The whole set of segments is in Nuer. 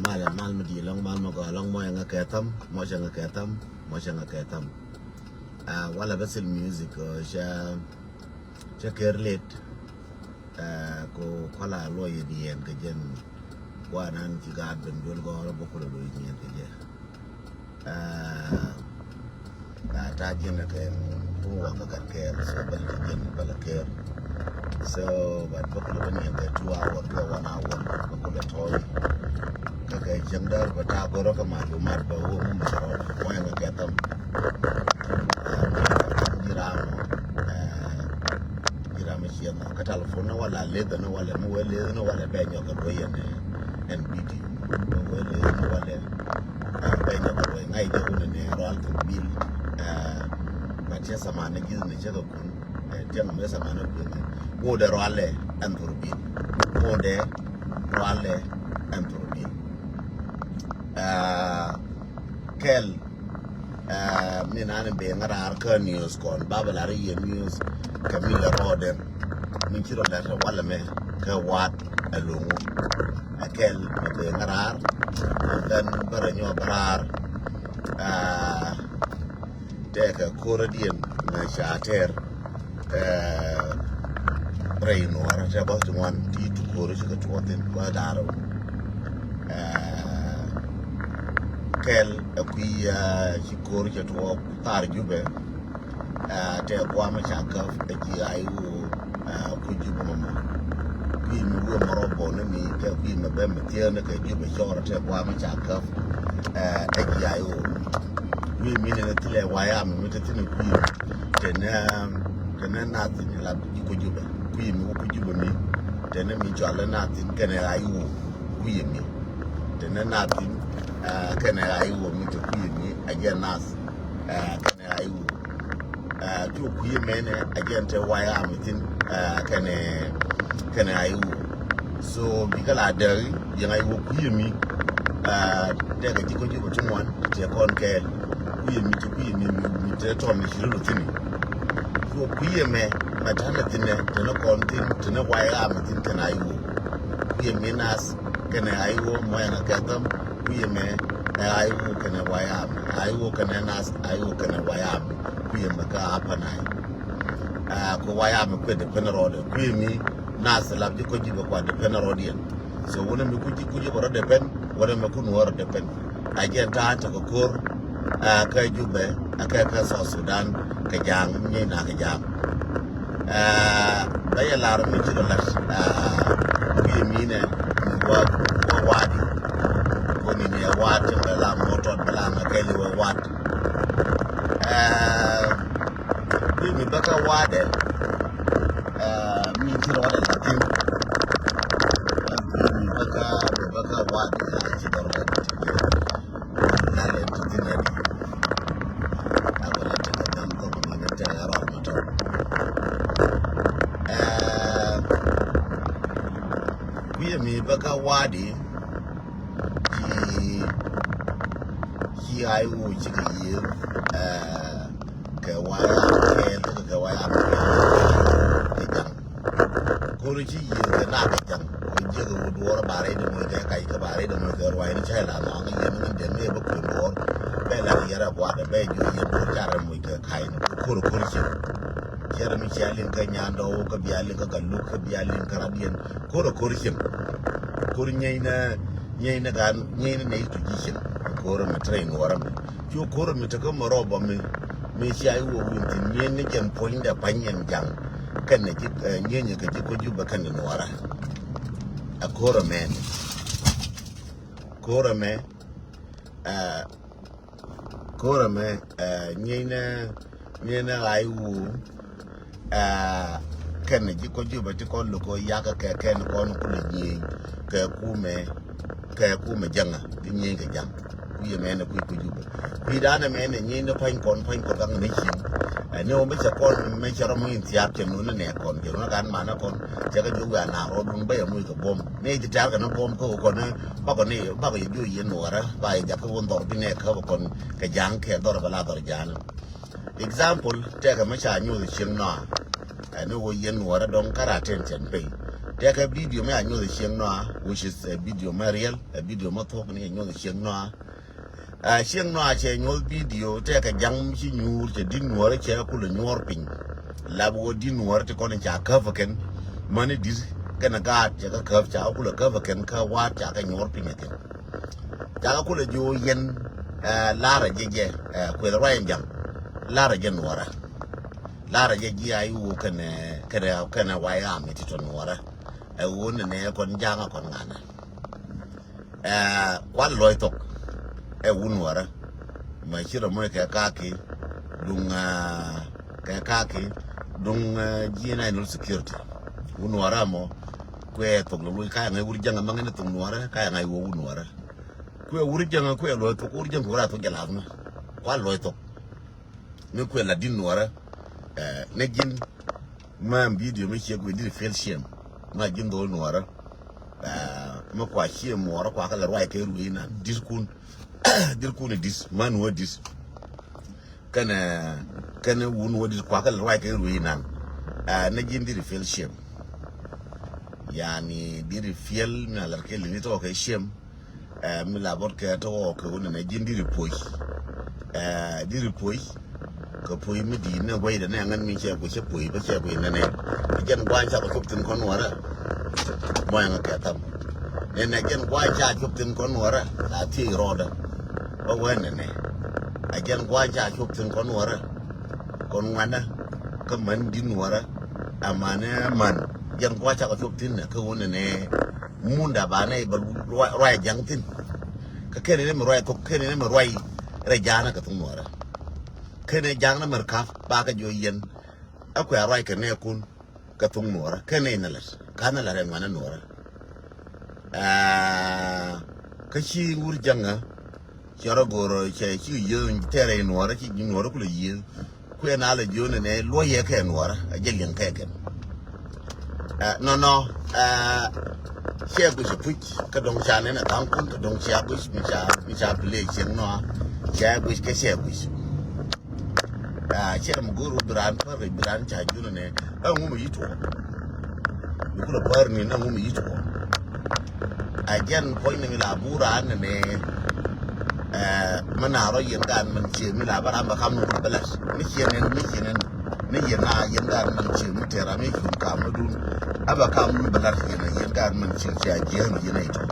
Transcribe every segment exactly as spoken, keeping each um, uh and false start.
Mal, mal mi di lɔŋ, mal mi gɔaa lɔŋ, mɔc ɛŋa kɛ tham, mɔc ɛŋa kɛ tham, mɔc ɛŋa kɛ tham. Ah, wala bä thil music, uh, ca, ca kɛr late. Ah, ko kɔla luɔc yɛ di yɛn kɛ jɛn. Wa nan ci gaat ben duel gɔɔrä bä kulɛ luɔc ni yɛn kɛ jɛ. Ah, ah, ta jiɛn kɛ kum wa ka gat kɛɛr, so bal ti jiɛn bal kɛɛr. So, but bä kulɛ ben yɛn kɛ two hour kɛ one hour bä kulɛ tɔy. Kɛ kɛ jiɛn däär bä ta gɔrä kɛ malumat bä wä mum bä rɔ. Mɔ yɛn kɛ tham. Ah, jiram, ah, jiram ciɛn kɛ telephone ni wala leth ni wala mi wä leth ni wala bɛ nyɔk kɛ duɔy yɛn, eh, ɛn video. Mi wä leth ni wala, ah, bɛ nyɔk kɛ duɔy ŋa̱c jɛ wun ni rɔal kɛ bil. Ah, but cɛ samani ji̱th ni cɛ kɛ kun. Eh, tiɛŋ mi samani kui̱ ni. Wodɛ rɔalɛ ɛn thurbil. Wodɛ rɔalɛ ɛn thurbil. Ah, kɛl, ah, mi nani ben ŋa̱ raar kä news kɔn. Ba bɛ lar i̱ yɛ news kɛ mi lɛ rɔɔdɛn. Mi ci rɔ lɛt walɛ mɛ kɛ wat ɛ loŋu. Ɛ kɛl mi ben ŋa̱ raar. And then bärɛ nyuɔ bä raar. Ah, tɛkɛ ko̱rä diɛn na ca tɛr, eh, rɛy nuɔrä tɛ bä ti ŋuan ti tu ko̱rä ci kɛ tuɔthin kua daru. Eh, kɛl ɛ kui̱, eh, ci ko̱rä cɛ tuɔk thar Jubɛ. Eh, tɛ guamä ca käp ɛ ji̱ ay wu. Ah, ku Jubɛ mɔmɔ. Kui̱ mi wee mɔrɔ bɔni mi kɛ kui̱ mi bɛ mi thiee ni kɛ Jubɛ cɔrɔ tɛ guamä ca käp. Ah, ɛ ji̱ ay wu. Kui̱ mi ni ni thilɛ wayam mi te thin kui̱. Tɛnɛ, tɛnɛ nath ni la ji̱ ku Jubɛ. Kui̱ mi wee ku Jubɛ mi. Tɛnɛ mi cɔalɛ nath ni kɛnɛ ay wu. Kui̱ mi. Tɛnɛ nath ni, ah, kɛnɛ ay wu mi te kui̱ mi. A jɛ nath. Ah, kɛnɛ ay wu. Ah, cu kui̱ mɛnɛ a jɛn te wayam thin, ah, kɛnɛ, kɛnɛ ay wu. So bikɛ la däk yɛn ay wu kui̱ mi, ah, tɛkɛ ji̱ kä ji̱ kä ti ŋuan ti kɔn kɛɛl. Kui̱ mi ti kui̱ mi, mi, mi te tɔn ni ci rut thin. So kui̱ mɛ mɛ tanɛ thin nɛ tɛnɛ kɔn thin tɛnɛ wayam thin kɛnɛ ay wu. Kui̱ mi nath kɛnɛ ay wu mɔ yɛn a kɛ tham. Kui̱ mɛ ɛ ay wu kɛnɛ wayam, ay wu kɛnɛ nath, ay wu kɛnɛ wayam. Kui̱ mɛ kä Upper Nile. Ah, ku wayam kuɛ depend rɔɔdɛ. Kui̱ mi nath lap ji̱ kä Jubɛ kua depend rɔɔdiɛn. So wunɛ mi ku ji̱ ku ji̱ bä rɔ depend, wunɛ mi ku nuɔr rɔ depend. A jɛn ta̱a̱ tekɛ ko̱r, ah, kä Jubɛ, a kɛ kä South Sudan, kɛ ja̱a̱ŋ, nyɛy na kɛ ja̱a̱ŋ. Ah, bä yɛ lar mi ci rɔ lat, ah, kui̱ mi nɛ, mi gua, gua wadi. Koni ni ɛ wad cɛ bɛ la mɔ tɔt bɛ la ŋa kɛli wɛ wad. Ah, kui̱ mi bä kä wadɛ, ah, mi ci rɔ wadɛ latin. Kui̱ mi bä kä, bä kä wadɛ, ah, ci dɔr lat. Nalɛ ti thin ɛ di. A kɔ lɛ tɛkɛ dam kɔ kɔ mɛ tɛkɛ rɔl mɛ tɔ. Ɛɛ, kui̱ mi bä kä wadi. Ci, ci ay wu ci kɛ yiëë. Ɛɛ, kɛ waya kɛɛl kɛ waya kɛɛl. Kɛ jaŋ. Ko̱ri ci yiëë kɛ nak kɛ jaŋ. Kɛ jiäk kɛ wut duɔɔr ba rɛy dɛ moc kɛ kac kɛ ba rɛy dɛ moc kɛ ruac ni cay la nɔaŋ yɛn ni dɛm ni bä kuën duɔɔr. Bɛ la yɛr a gua̱dɛ bɛ jiök yɛn duɔɔr ca rɛ moc kɛ kac ni ko̱ri ko̱ri cin. Cɛ rɛ mi cia liŋ kä nyandɔw kä bia liŋ kä galuk kä bia liŋ kä radiɛn. Ko̱ri ko̱ri cin. Ko̱ri nyɛy nɛ nyɛy nɛ gan nyɛy nɛ nɛ itu ji̱ cin. Ko̱ri mɛ tɛrɛ in wara mɛ. Cu ko̱r mi tekä mɛ rɔbɔ mi, mi cia iwä wun thi̱n nyieeny ni jɛn puɔ̱nydɛ pa̱ny ɛn ja̱ŋ. Kɛnɛ ji̱, eh, nyieeny kɛ ji̱ kuec Jubɛ kɛnɛ nuɔrä. Ɛ ko̱r ɛmɛ ni. Ko̱r ɛmɛ, eh, ko̱r ɛmɛ, eh, nyieeny ni, nyieeny ni ɣa̱c iwu. Aa, kɛn ji̱ kɔ Jubɛ ti kɔn lo̱k kɔ yakä kɛ kɛn kɔn kulɛ nyieny kɛ kumɛ, kɛ kumɛ ja̱ŋä ti nyieny kɛ ja̱ŋ. Kui̱ ɛmɛnɛ kui̱ kɔ Jubɛ. Kui̱ danɛ mɛnɛ nyieny ni pa̱ny kɔn, pa̱ny kɔn kaŋ ni cieŋ. Ɛ, ni wä mi cɛ kɔn, mi cɛ rɔ mi in thiaap cɛ nuni nɛ kɔn, cɛ nuni kan manä kɔn, cɛ kɛ jiök wiaa na rɔɔdun bä yɛ muc kɛ buɔ̱m. Ni ci tɛ̈r kɛ ni buɔ̱m kä kɔn, bakɔ ni, bakɔ yɛ jiök yɛn nuɔrä, ba yɛ jakä wä dhɔr bi nɛ kä kɔn kɛ ja̱ŋ kɛ dhɔr bɛ la dhɔr ja̱a̱n. Example, tɛkɛ mi ca nyuɔth cieŋ nɔa. Ɛn ni wä yɛn nuɔrä dɔŋ kä ra ten cɛn piny. Tɛkɛ video mi a nyuɔth cieŋ nɔa, which is a video mi riɛl, a video mi thuɔk ni a nyuɔth cieŋ nɔa. A cieŋ nɔa cɛ nyuɔth video tɛkɛ jaŋ mi ci nyuur cɛ dit nuɔrɛ cɛ kulɛ nyuɔr piny. Lap wä dit nuɔrɛ ti kɔn ca käp ɛ kɛn. Mäni dit kɛn gaat cɛ kä käp ca kulɛ käp ɛ kɛn kä waat ca kɛ nyuɔr piny ɛ kɛn. Ca kɛ kulɛ jiö yɛn, ɛ, larɛ jɛ jɛ, ɛ, kuɛth ruac in jaŋ. Larɛ jɛ nuɔrɛ. Larɛ jɛ ji̱ a i̱ wu kɛnɛ, kɛnɛ, kɛnɛ wayam iti tɔ nuɔrɛ. Ɛ wu ni nɛ kɔn jaŋ a kɔn ŋanɛ. Ɛ, kual lɔc thok. Ɛ wu nuɔrɛ. Ma ci rɔ mɔc kɛ kaki. Duŋ, ɛ, kɛ kaki. Duŋ, ɛ, ji̱ national security. Wu nuɔrɛ mɔ. Kuɛ thok lɔ luc kaya ŋa̱c wur jaŋ a maŋ ni thok nuɔrɛ. Kaya ŋa̱c wur nuɔrɛ. Kuɛ wur jaŋ a kuɛ lɔc thok wur jaŋ thok ra thok jɛ lath mɛ. Kual lɔc thok. Mi kuɛ la dit nuɔrɛ, ɛ, ni ji̱n ma video mi ciek wi̱i̱ dit feel shame. Ma ji̱n dhol nuɔrɛ, ɛ, mi kua shame nuɔrɛ kua kɛ la ruac kɛ rui̱ nan dit kun, dit kun dit ma nuɔrɛ dit. Kɛnɛ, kɛnɛ wun wä dit kua kɛ la ruac kɛ rui̱ nan. Ɛ, ni ji̱n dit feel shame. Yani dit feel mi a lar kɛ lini tɔ kɛ shame. Ɛ, mi la bot kɛ tɔ kɛ wun nɛ ji̱n diri puɔc. Ɛ, diri puɔc. Kɛ puɔc mi di̱i̱t nɛ gua̱cdɛ nɛ ŋän mi cɛ guic cɛ puɔc bä cɛ guic nɛ nɛ. Jɛn gua̱a̱ny ca kɛ cop thi̱n kɔn wärä. Mɔyɛ ŋä kɛ tham. Nɛ nɛ jɛn gua̱a̱ny ca cop thi̱n kɔn wärä. La thiec rɔɔdä. Bä wee nɛ nɛ. Ɛ jɛn gua̱a̱ny ca cop thi̱n kɔn wärä. Kɔn ŋuanä. Kä män di̱t nuɔrä. Amanɛ män. Jɛn gua̱a̱ny ca kɛ cop thi̱n nɛ kä wun nɛ nɛ. Munda ba nɛ ba ruac, ruac jaŋ thin. Kä kɛn ni mi ruac thok, kɛn ni mi ruac rɛ ja̱a̱n kɛ thok nuɔrä. Kɛn ni ja̱a̱n ni mɛr ka̱p ba kɛ jiɔ yɛn. Ɛ kuɛ ruac kɛ nɛ kun kɛ thok nuɔrä. Kɛn ni nɛ lɛt. Ka nɛ lɛt rɛ ŋuanɛ nuɔrä. Aa, kä ci wur jaŋä. Cɛ rɔ go̱o̱r cɛ ci yieth tɛrɛ nuɔrä ci nuɔrä kulɛ yieth. Kuɛ na lɛ jiön nɛ luɔyɛ kɛ nuɔrä a jɛ liɛŋ kɛ kɛn. Ɛ, nɔnɔ, ɛ, cɛ guic puc kä dɔŋ ca nɛn a thaŋ kun kä dɔŋ cɛ guic mi ca, mi ca play cieŋ nɔ. Cɛ guic kɛ cɛ guic. Ɛ, cɛ mi go̱o̱r bi raan pär bi raan ca jiön nɛ. Ɛ ŋu mi yi tuɔ. Bi kulɛ pär ni na ŋu mi yi tuɔ. A jɛn puɔ̱ny ni mi la bur an ni, ɛ, mi na rɔ yɛn gaat min cie mi la ba ram ba kam ni wut bɛ lɛt. Mi cie nɛn, mi cie nɛn, mi yɛn na yɛn gaat min cie mi tɛra mi cum kam mi dun. A ba kam ni bɛ lɛt yɛn a yɛn gaat min cie cie a jiɛn yɛn a itɔ.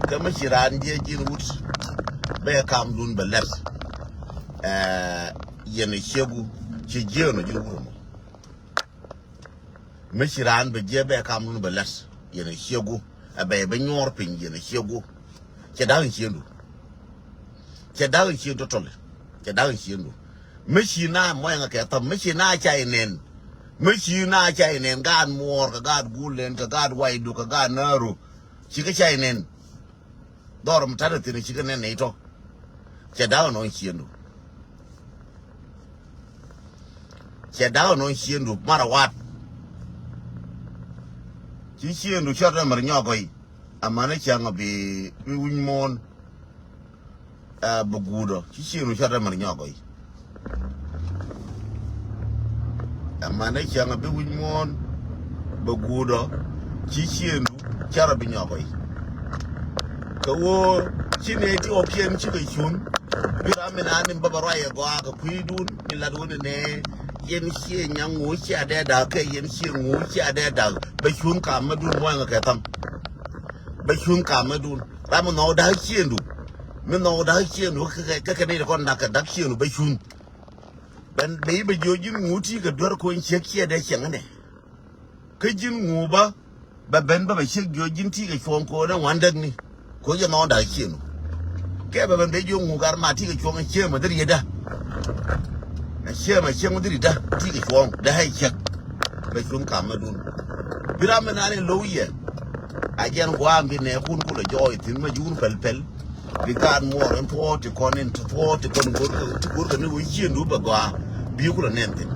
Kä mi ci raan jiɛ ji̱n wut bɛ kam dun bɛ lɛt. Ɛ, yɛn a ciegu ci jiɛn a ji̱n wut mɔ. Mi ci raan bɛ jiɛ bɛ kam dun bɛ lɛt yɛn a ciegu. A bɛ bɛ nyuɔr piny yɛn a ciegu. Cɛ da̱k in ciendu. Cɛ da̱k in ciendu tɔli. Cɛ da̱k in ciendu. Mi ci na mɔyɛ ŋa kɛ tham mi ci na ca inɛn. Mi ci na ca inɛn gaat muɔɔr kɛ gaat gul lɛn kɛ gaat waydu kɛ gaat naaru. Ci kɛ ca inɛn. Dhɔr mi ta̱t a thin ci kɛ nɛn nɛy tɔ. Cɛ da̱k in nɔŋ ciendu. Cɛ da̱k nɔŋ ciëndu marɛ waat. Ci ciëndu cɔt ɛmɛr nyɔk gɔy. Amanɛ cäŋ bi, bi wi̱ny muɔ̱ɔ̱n. Ɛ, bi guudɔ ci ciëndu cɔt ɛmɛr nyɔk gɔy. Amanɛ cäŋ bi wi̱ny muɔ̱ɔ̱n. Bi guudɔ ci ciëndu cärɛ bi nyɔk gɔy. Kɛ ɣöö ci nɛy ti ɣɔ̱kiɛn cikɛ cun. Bi ram mi naan ni bä bä ruac ɛ gɔaa kɛ kui̱dun mi lat wun inɛ. Yɛn ciɛ nyaŋ ŋu cia dee da̱k kɛ yɛn ciɛ ŋu cia dee da̱k. Bɛ cun kam mädun muɔ̱ɔ̱ŋ kɛ tham. Bɛ cun kam mädun ram mi nhɔk da̱k ciëndu. Mi nhɔk da̱k ciëndu kä kɛ ni kɔn da̱k kɛ da̱k ciëndu bɛ cun. Bɛn bɛ yi bɛ jiɔ ji̱n ŋu ti kɛ duer ko̱ny ciek ciɛ dee cieŋ inɛ. Kä ji̱n ŋu bä bɛ ben bä bɛ ciek jiɔ ji̱n ti kɛ cuɔ̱ɔ̱ŋ ko̱o̱n ɛ ŋuan däkni. Ko̱ jɛ nhɔɔn da̱k ciëŋ. Kɛ bɛ ben bɛ jiɔ ŋu gar ma ti kɛ cuɔ̱ɔ̱ŋ ɛ ciek mɛ dhir yedä. Ɛ ciek mɛ ciek mɛ dhir yedä ti kɛ cuɔ̱ɔ̱ŋ dee ɛ ciek. Bɛ cuŋ kam mɛ dun. Bi ram mi naan in lo̱w yɛ. A jɛn gua̱a̱m bi nɛɛkun kulɛ jɔɔy thi̱n mɛ ji̱ wun pɛl pɛl. Bi gaat muɔɔr in thuɔɔk ti kɔn in ti thuɔɔk ti kɔn go̱rkɛ ti go̱rkɛ ni wec ciëndu bɛ gɔaa. Bi kulɛ nɛn thi̱n.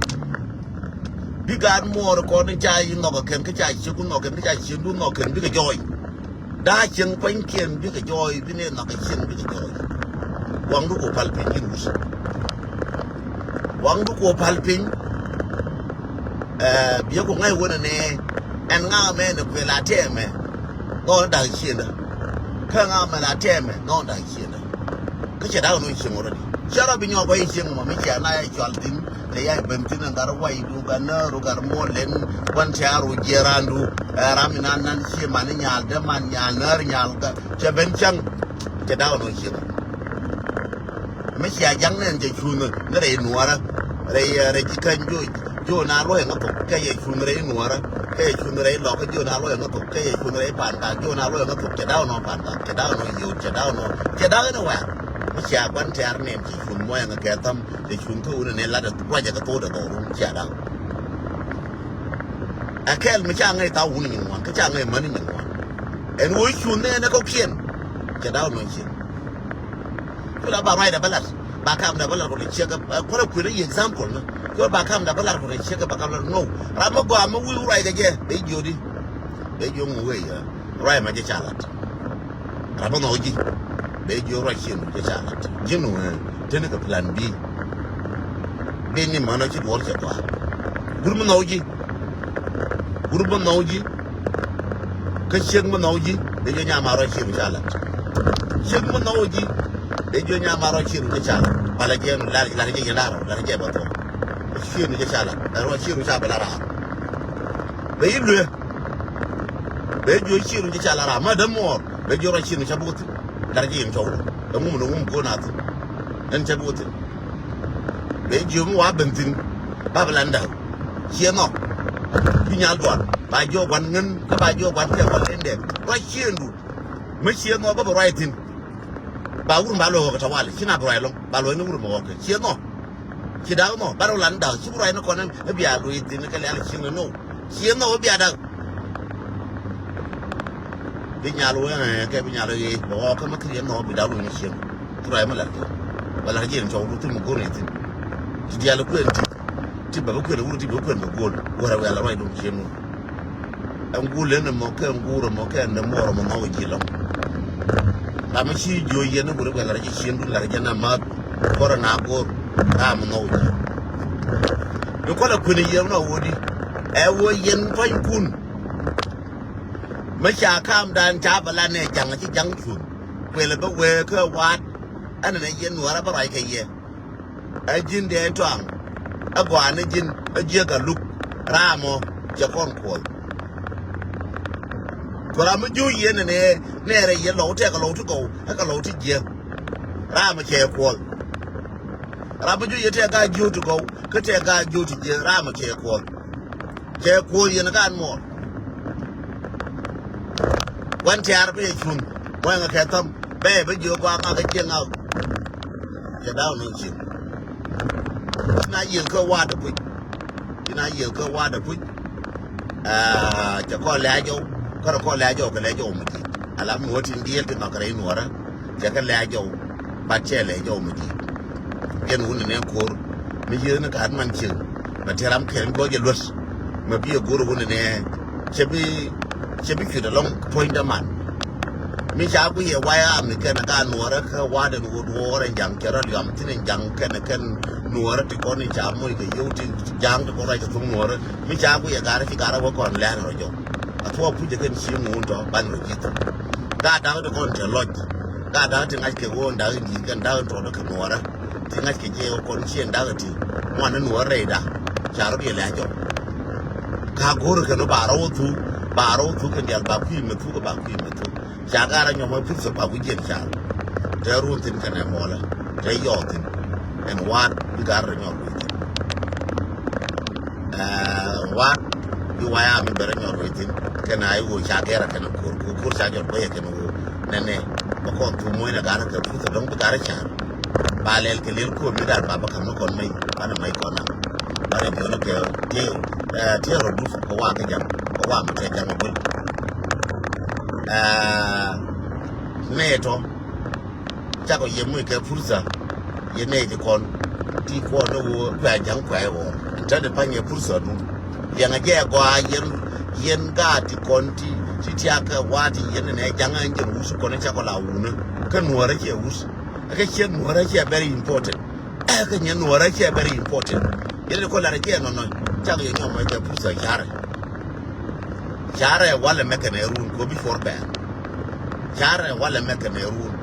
Bi gaat muɔɔr kɔn in ca yi nhɔk kɛn kä ca ciek wun nhɔk kɛn kä ca ciëndu nhɔk kɛn bikɛ jɔɔy. Daa cieŋ pua̱nykiɛn bikɛ jɔɔy bi nɛ nhɔk kɛ cieŋ bikɛ jɔɔy. Waŋdu ku pal piny in wut. Waŋdu ku pal piny. Ɛ, biɛ ku ŋa̱c wänɛ nɛ. Ɛn ŋa mɛ ni kuɛ la tɛmɛ. Ŋɔn da̱k ciendä. Kä ŋa mɛ la tɛmɛ ŋɔn da̱k ciendä. Kä cɛ da̱k nɔ cieŋ already. Cɛ rɔ bi nyɔk bä i̱ cieŋ mɔ mi cia na ya cual thin. Te ya ben thin ɛn gar way du gar nääru gar muɔl lɛn. Kuan cia ru jiɛ randu. Ɛ ram inan nan cie man inyal dɛ man nyal nääri nyal. Cɛ ben cäŋ. Cɛ da̱k nɔ cieŋ. Mi cia jaŋ nɛn cɛ cuŋ ni rɛy nuɔrä. Rɛy rɛy ci käny jo jo na luɔy ŋa thok kɛ yɛ cuŋ rɛy nuɔrä. Kɛ yɛ cuŋ rɛy lɔk jo na luɔy ŋa thok kɛ yɛ cuŋ rɛy pan kak jo na luɔy ŋa thok cɛ daw nɔ pan kak cɛ daw nɔ yot cɛ daw nɔ cɛ daw ni wɛr. Mi cia guan tɛr nɛn cɛ cuŋ muɔy ŋa kɛ tham cɛ cuŋ kä wun ni lat ruacɛ kɛ thok dɛ thok run cia daw. Ɛ kɛl mi ca ŋäc thaw wun ni nyin ŋuan kä ca ŋäc män ni nyin ŋuan. Ɛn woi cuŋ nɛn ɛ kɔkiɛn cɛ daw nɔ cieŋ. Kula ba ruacda bä lat ba kamda bä lat kɔnɛ ciek ɛ kuäärä kuël i̱ example ni. Kula ba kamda bä lat kɔnɛ ciek ɛ ba kam lat no. Ram mi gɔaa mi wi̱i̱ ruac kɛ jɛ bɛ jiöt i̱ bɛ jiöt ŋu wee yɛ ruac ma jɛ ca lat. Ram mi nhɔk ji̱ bɛ jiöt ruac ciek nu jɛ ca lat ji̱ nu. Teni kɛ plan B. Bi ni mänä ci duɔl cɛ gɔaa. Gur mi nhɔk ji̱. Wur mi nhɔw ji̱. Kä ciek mi nhɔw ji̱ dee jiɔ nyam a rɔ ciek mi ca lat. Ciek mi nhɔw ji̱ dee jiɔ nyam a rɔ ciek mi ca lat. Bala jiɛ mi lar lar jiɛ jiɛ lar lar jiɛ bɛ thɔ. Ciek mi ca lat lar rɔ ciek mi ca bɛ lar a. Bɛ yi luɛ. Bɛ jiɔ ciek mi ca lar a ma dee muɔɔr bɛ jiɔ rɔ ciek mi ca buk thi̱n. Lar jiɛ jiɛ mi cɔw. Ɛŋum ni ŋum go̱o̱n a thi̱n. Ɛn ca buk thi̱n. Bɛ jiömi wa ben thi̱n. Ba bi lan da̱k. Ciɛ nhɔk. Bi nyal dual ba jiɔ guan ŋän kä ba jiɔ guan kɛ guan lendɛ. Ruac ciëndu. Mi ciɛ nhɔk bä bi ruac thi̱n. Ba wur mi ba luɔk kɛ tawali ci na bi ruac lɔŋ ba luɔc ni wur mi ɣɔk kɛ ciɛ nhɔk. Ci da̱k nhɔk ba rɔ lan da̱k ci bi ruac ni kɔn. Ɛ bia luɔc thi̱n kɛ lial ciëŋ ni no. Ciɛ nhɔk ɛ bia da̱k. Bi nyal wee kɛ bi nyal wee bɛ ɣɔk kä mi kiri ɛn nhɔk bi da̱k luny ni cieŋ. Thura ɛmɛ lar kɛ bɛ lar jiɛn cɔw du thim mi go̱r ni thim. Ti dial kuɛn ti ti bɛ bi kuɛn wur ti bɛ kuɛn bɛ go̱l. Wɛrɛ wɛl ruac dun cieŋ wur. Ɛn guul ɛn ɛmɔ kɛ ɛn guur ɛmɔ kɛ ɛn dämuɔr ɛmɔ nhɔk ji̱ lɔŋ. Ram mi ci jiö yɛn ni wur wɛl lar ji̱ cieŋ dun lar jiɛn na math. Kɔrɛ na go̱r ram mi nhɔk ji̱. Bi kɔlɛ kuɛn yɛn nɔ wudi ɛ wä yɛn pua̱nykun. Mi ca ka̱a̱mdan ca bɛ la nɛ ja̱ŋ ci ja̱ŋ cuŋ. Kuëlɛ bä wee kä wa̱a̱t. Ɛn nɛ yɛn nuɔ̱ɔ̱rä bä ruac kɛ yɛ. Ɛ ji̱n dee tɔaŋ. Ɛ gɔaa ni ji̱n ɛ jiäk ɛ luk. Raamɔ cɛ kɔn kuɔth. Ku ram mi jiök yɛn nɛ nɛ nɛɛrɛ yɛ lɔw tɛk ɛ lɔw ti gɔw ɛ kɛ lɔw ti jiäk. Raamɔ cɛ kuɔth. Ram mi jiök yɛn tɛk gaa jiök ti gɔw kä tɛk gaa jiök ti jiäk raamɔ cɛ kuɔth. Cɛ kuɔth yɛn gaat muɔɔr. Wän tiaar bi yɛ cuŋ muɔ̱ɔ̱ŋ kɛ thäm bɛ bɛ jiök gua̱a̱k ŋa̱k kɛ cieŋ ŋa̱k. Cɛ da̱a̱k nɔn cieŋ. Ci na yiël kä wa̱a̱dɛ puc. Ci na yiël kä wa̱a̱dɛ puc. Cɛ kɔn lɛ̈ɛ̈c jɔw kärɛ kɔn lɛ̈ɛ̈c jɔw kɛ lɛ̈ɛ̈c jɔw mi di̱i̱t ala mi wä tin diëël ti nhɔk kɛ rɛy nuɔ̱ɔ̱rä. Cɛ kɛ lɛ̈ɛ̈c jɔw. Bat cɛ lɛ̈ɛ̈c jɔw mi di̱i̱t. Yɛn wun ni nɛ ko̱r mi yiëëth ni ka̱a̱t man cieŋ. Mɛ ti ram kɛn gɔc ɛ luäth. Mɛ bi ɛ go̱r wun ni nɛ cɛ bi cɛ bi cuit ɛlɔŋ puɔ̱nydä man. Mi ca guiyɛ waya mi kɛn ka nuɔrɛ kä wadɛn wut wuɔrɛ jaŋ cɛ rɔ liam thin jaŋ kɛn kɛn nuɔrɛ ti kɔn in ca moc kɛ yio̱w ti jaŋ ti kɔn rɔ cɛ thuŋ nuɔrɛ. Mi ca guiyɛ garɛ ci garɛ wä kɔn lɛn rɔ jɔk. A thuɔk pucɛ kɛn ci ŋuun tɔ ban rɔ ji̱ thuŋ. Gaa da̱k ti kɔn cɛ lɔc. Gaa da̱k ti ŋa̱c kɛ ɣöö da̱k in di̱i̱t kɛn da̱k in tɔɔdä kɛ nuɔrä. Ti ŋa̱c kɛ jɛ ɣöö kɔn ci ɛn da̱k in ti ŋuan in nuɔrä rɛy da̱k. Ca rɔ biɛ lɛ a jɔk. Ka go̱o̱r kɛn ɣöö ba rɔ wä thuk ba rɔ wä thuk kɛn diaal ba kui̱ mɛ thuk ba kui̱ mɛ thuk. Ca gaa rɔ nyɔmɔ pur thok ba wi̱c jiɛn ca rɔ. Te ruun thin kɛn ɛ mɔlä te yɔɔk thin. Ɛn waat bi gaa rɔ nyɔk wi̱c thin. Ɛ, wa̱a̱ bi waya mi bɛ rɔ nyɔr wee thin kɛn a i̱ ɣöö ca gɛr a kɛn a ko̱r ko̱r ko̱r ca jɔt bä yɛ kɛn a ɣöö nɛnɛ bä kɔn thum muɔ̱c na ga̱r kɛ puth a dɔ̱ŋ bi ga̱r a ca̱r. Ba lɛl kɛ lel ko̱r mi da̱r ba bä ka̱m ni kɔn mɛy banɛ mɛy kɔn a banɛ jɔn kɛ tiee, ɛ, tiee rɔ dup kɛ wa kɛ jam kɛ wa mi tɛ jam a bul. Ɛ, nɛ tɔ. Cakɔ yɛ muc kɛ pursa yɛ nɛy ti kɔn ti kuɔn ni ɣöö kuɛ ja̱ŋ kuɛ ɣɔr. Tɛn ti pa̱ny yɛ pursa dun liɛŋɛ jɛ gɔaa yɛn yɛn gaat ti kɔn ti ti tiak kɛ wa̱a̱ ti yɛn nɛ ja̱ŋ ɛn jɛn wuc kɔn cakɔ la wunä. Kä nuɔ̱ɔ̱rä ciɛ wuc ɛ kɛ ciɛ nuɔ̱ɔ̱rä ciɛ very important. Ɛ kɛ nyɛ nuɔ̱ɔ̱rä ciɛ very important. Yɛn ti kɔn lat ɛ ciɛ nɔnɔ cakɔ yɛ nyɔmɔ kɛ pursa carɛ. Carɛ walɛ mɛ kɛnɛ run kɔ bi cuɔr bɛɛr. Carɛ walɛ mɛ kɛnɛ run.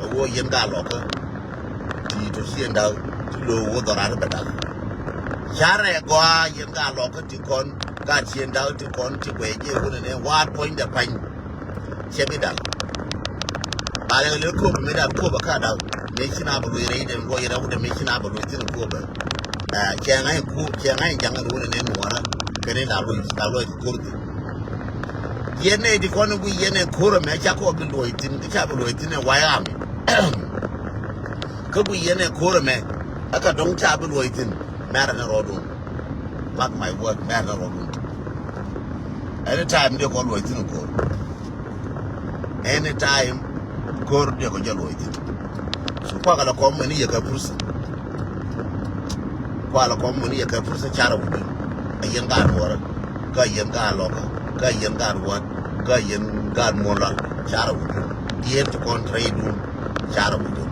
Ɛ woo yɛn gaa lɔkä. Ti tɔ ciɛ ndaw ti lo̱o̱ woo dhɔran bɛ dak. Carɛ gɔaa yɛn gaa lɔkä ti kɔn gaa ciɛ ndaw ti kɔn ti kuɛ jɛ wunɛ nɛ waat puɔ̱nydɛ pany. Cɛ bi dal. Ba lɛ lɛ kop mi dal kop ka dal. Mi ci na bɛ luɔi rɛy den luɔi rɛw den mi ci na bɛ luɔi thin kop. Cɛ ŋa̱c ku cɛ ŋa̱c jaŋ ni wunɛ ni nuɔra. Kɛ ni la luɔi la luɔi kor thin. Yɛn ni di kɔn gui yɛn ni kor mɛ ca kɔ bi luɔi thin ca bi luɔi thin ni wayam. Kä gui yɛn ni kor mɛ. Ɛ ka dɔŋ ca bi luɔi thin. Mɛrɛ ni rɔɔdun. Mark my word, mɛrɛ ni rɔɔdun. Anytime diɛ kɔ luɔi thin kor. Anytime kor diɛ kɔ jɛ luɔi thin. So kuakɛ la kɔm mɛni yɛ kɛ pursa. Kuakɛ la kɔm mɛni yɛ kɛ pursa carɛ wudun. A yɛn gaat nuɔrɛ. Kä a yɛn gaat lɔkä. Kä a yɛn gaat wat. Kä a yɛn gaat muɔlal. Carɛ wudun. Diɛn ti kɔn trɛy dun. Carɛ wudun.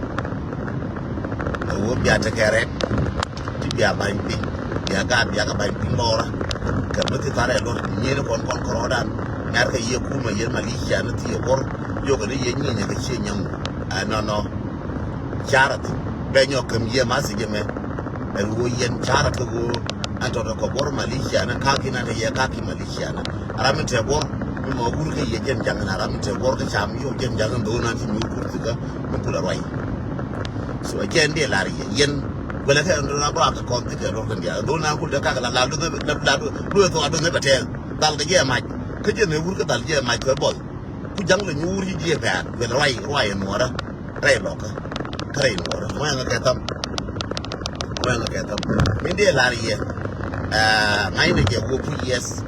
Ɛ wä bia tekɛ rɛk. Ti bia bany piny bia gaat bia kɛ bany piny lɔra. Kɛ mi ti tharɛ lɔr nyieni kɔn kɔn kɔrɔdan. Ŋɛr kɛ yie kumɛ yie malicia ni ti yie bor. Yokɛ ni yie nyinyɛ kɛ cie nyɛŋu. Ɛ nɔnɔ. Carɛ ti bɛ nyɔk kɛm yie masi jɛ mɛ. Ɛn wo yɛn carɛ kɛ wo. Ɛn tɔtɔ kɛ bor malicia ni kaki na ni yɛ kaki malicia ni. Aram mi tɛ bor mi mɔ wur kɛ yie jɛn jaŋ ni aram mi tɛ bor kɛ cam yok jɛn jaŋ ni dhonan ti mi wur kɛ mi kulɛ ruay. So a jɛn dee lar yɛ yɛn. Kuɛlɛ kɛ ɛn dona bra kɛ kɔn thikɛ lor kɛ ndiak dona kul de kak la la dona la la dona thok a dona bɛ tɛɛl. Dhal kɛ jɛ mac kä jɛ ne wur kɛ dhal jɛ mac kɛ bɔl. Ku jaŋ lɛ nyuur yi jɛ bɛɛr kuɛlɛ ruay ruay ɛn nuɔrä. Rɛy lɔkä kä rɛy nuɔrä ŋuɛŋɛ kɛ tham. Ŋuɛŋɛ kɛ tham. Min dee lar yɛ. Ŋa̱cnɛ jɛ wä puc yɛth.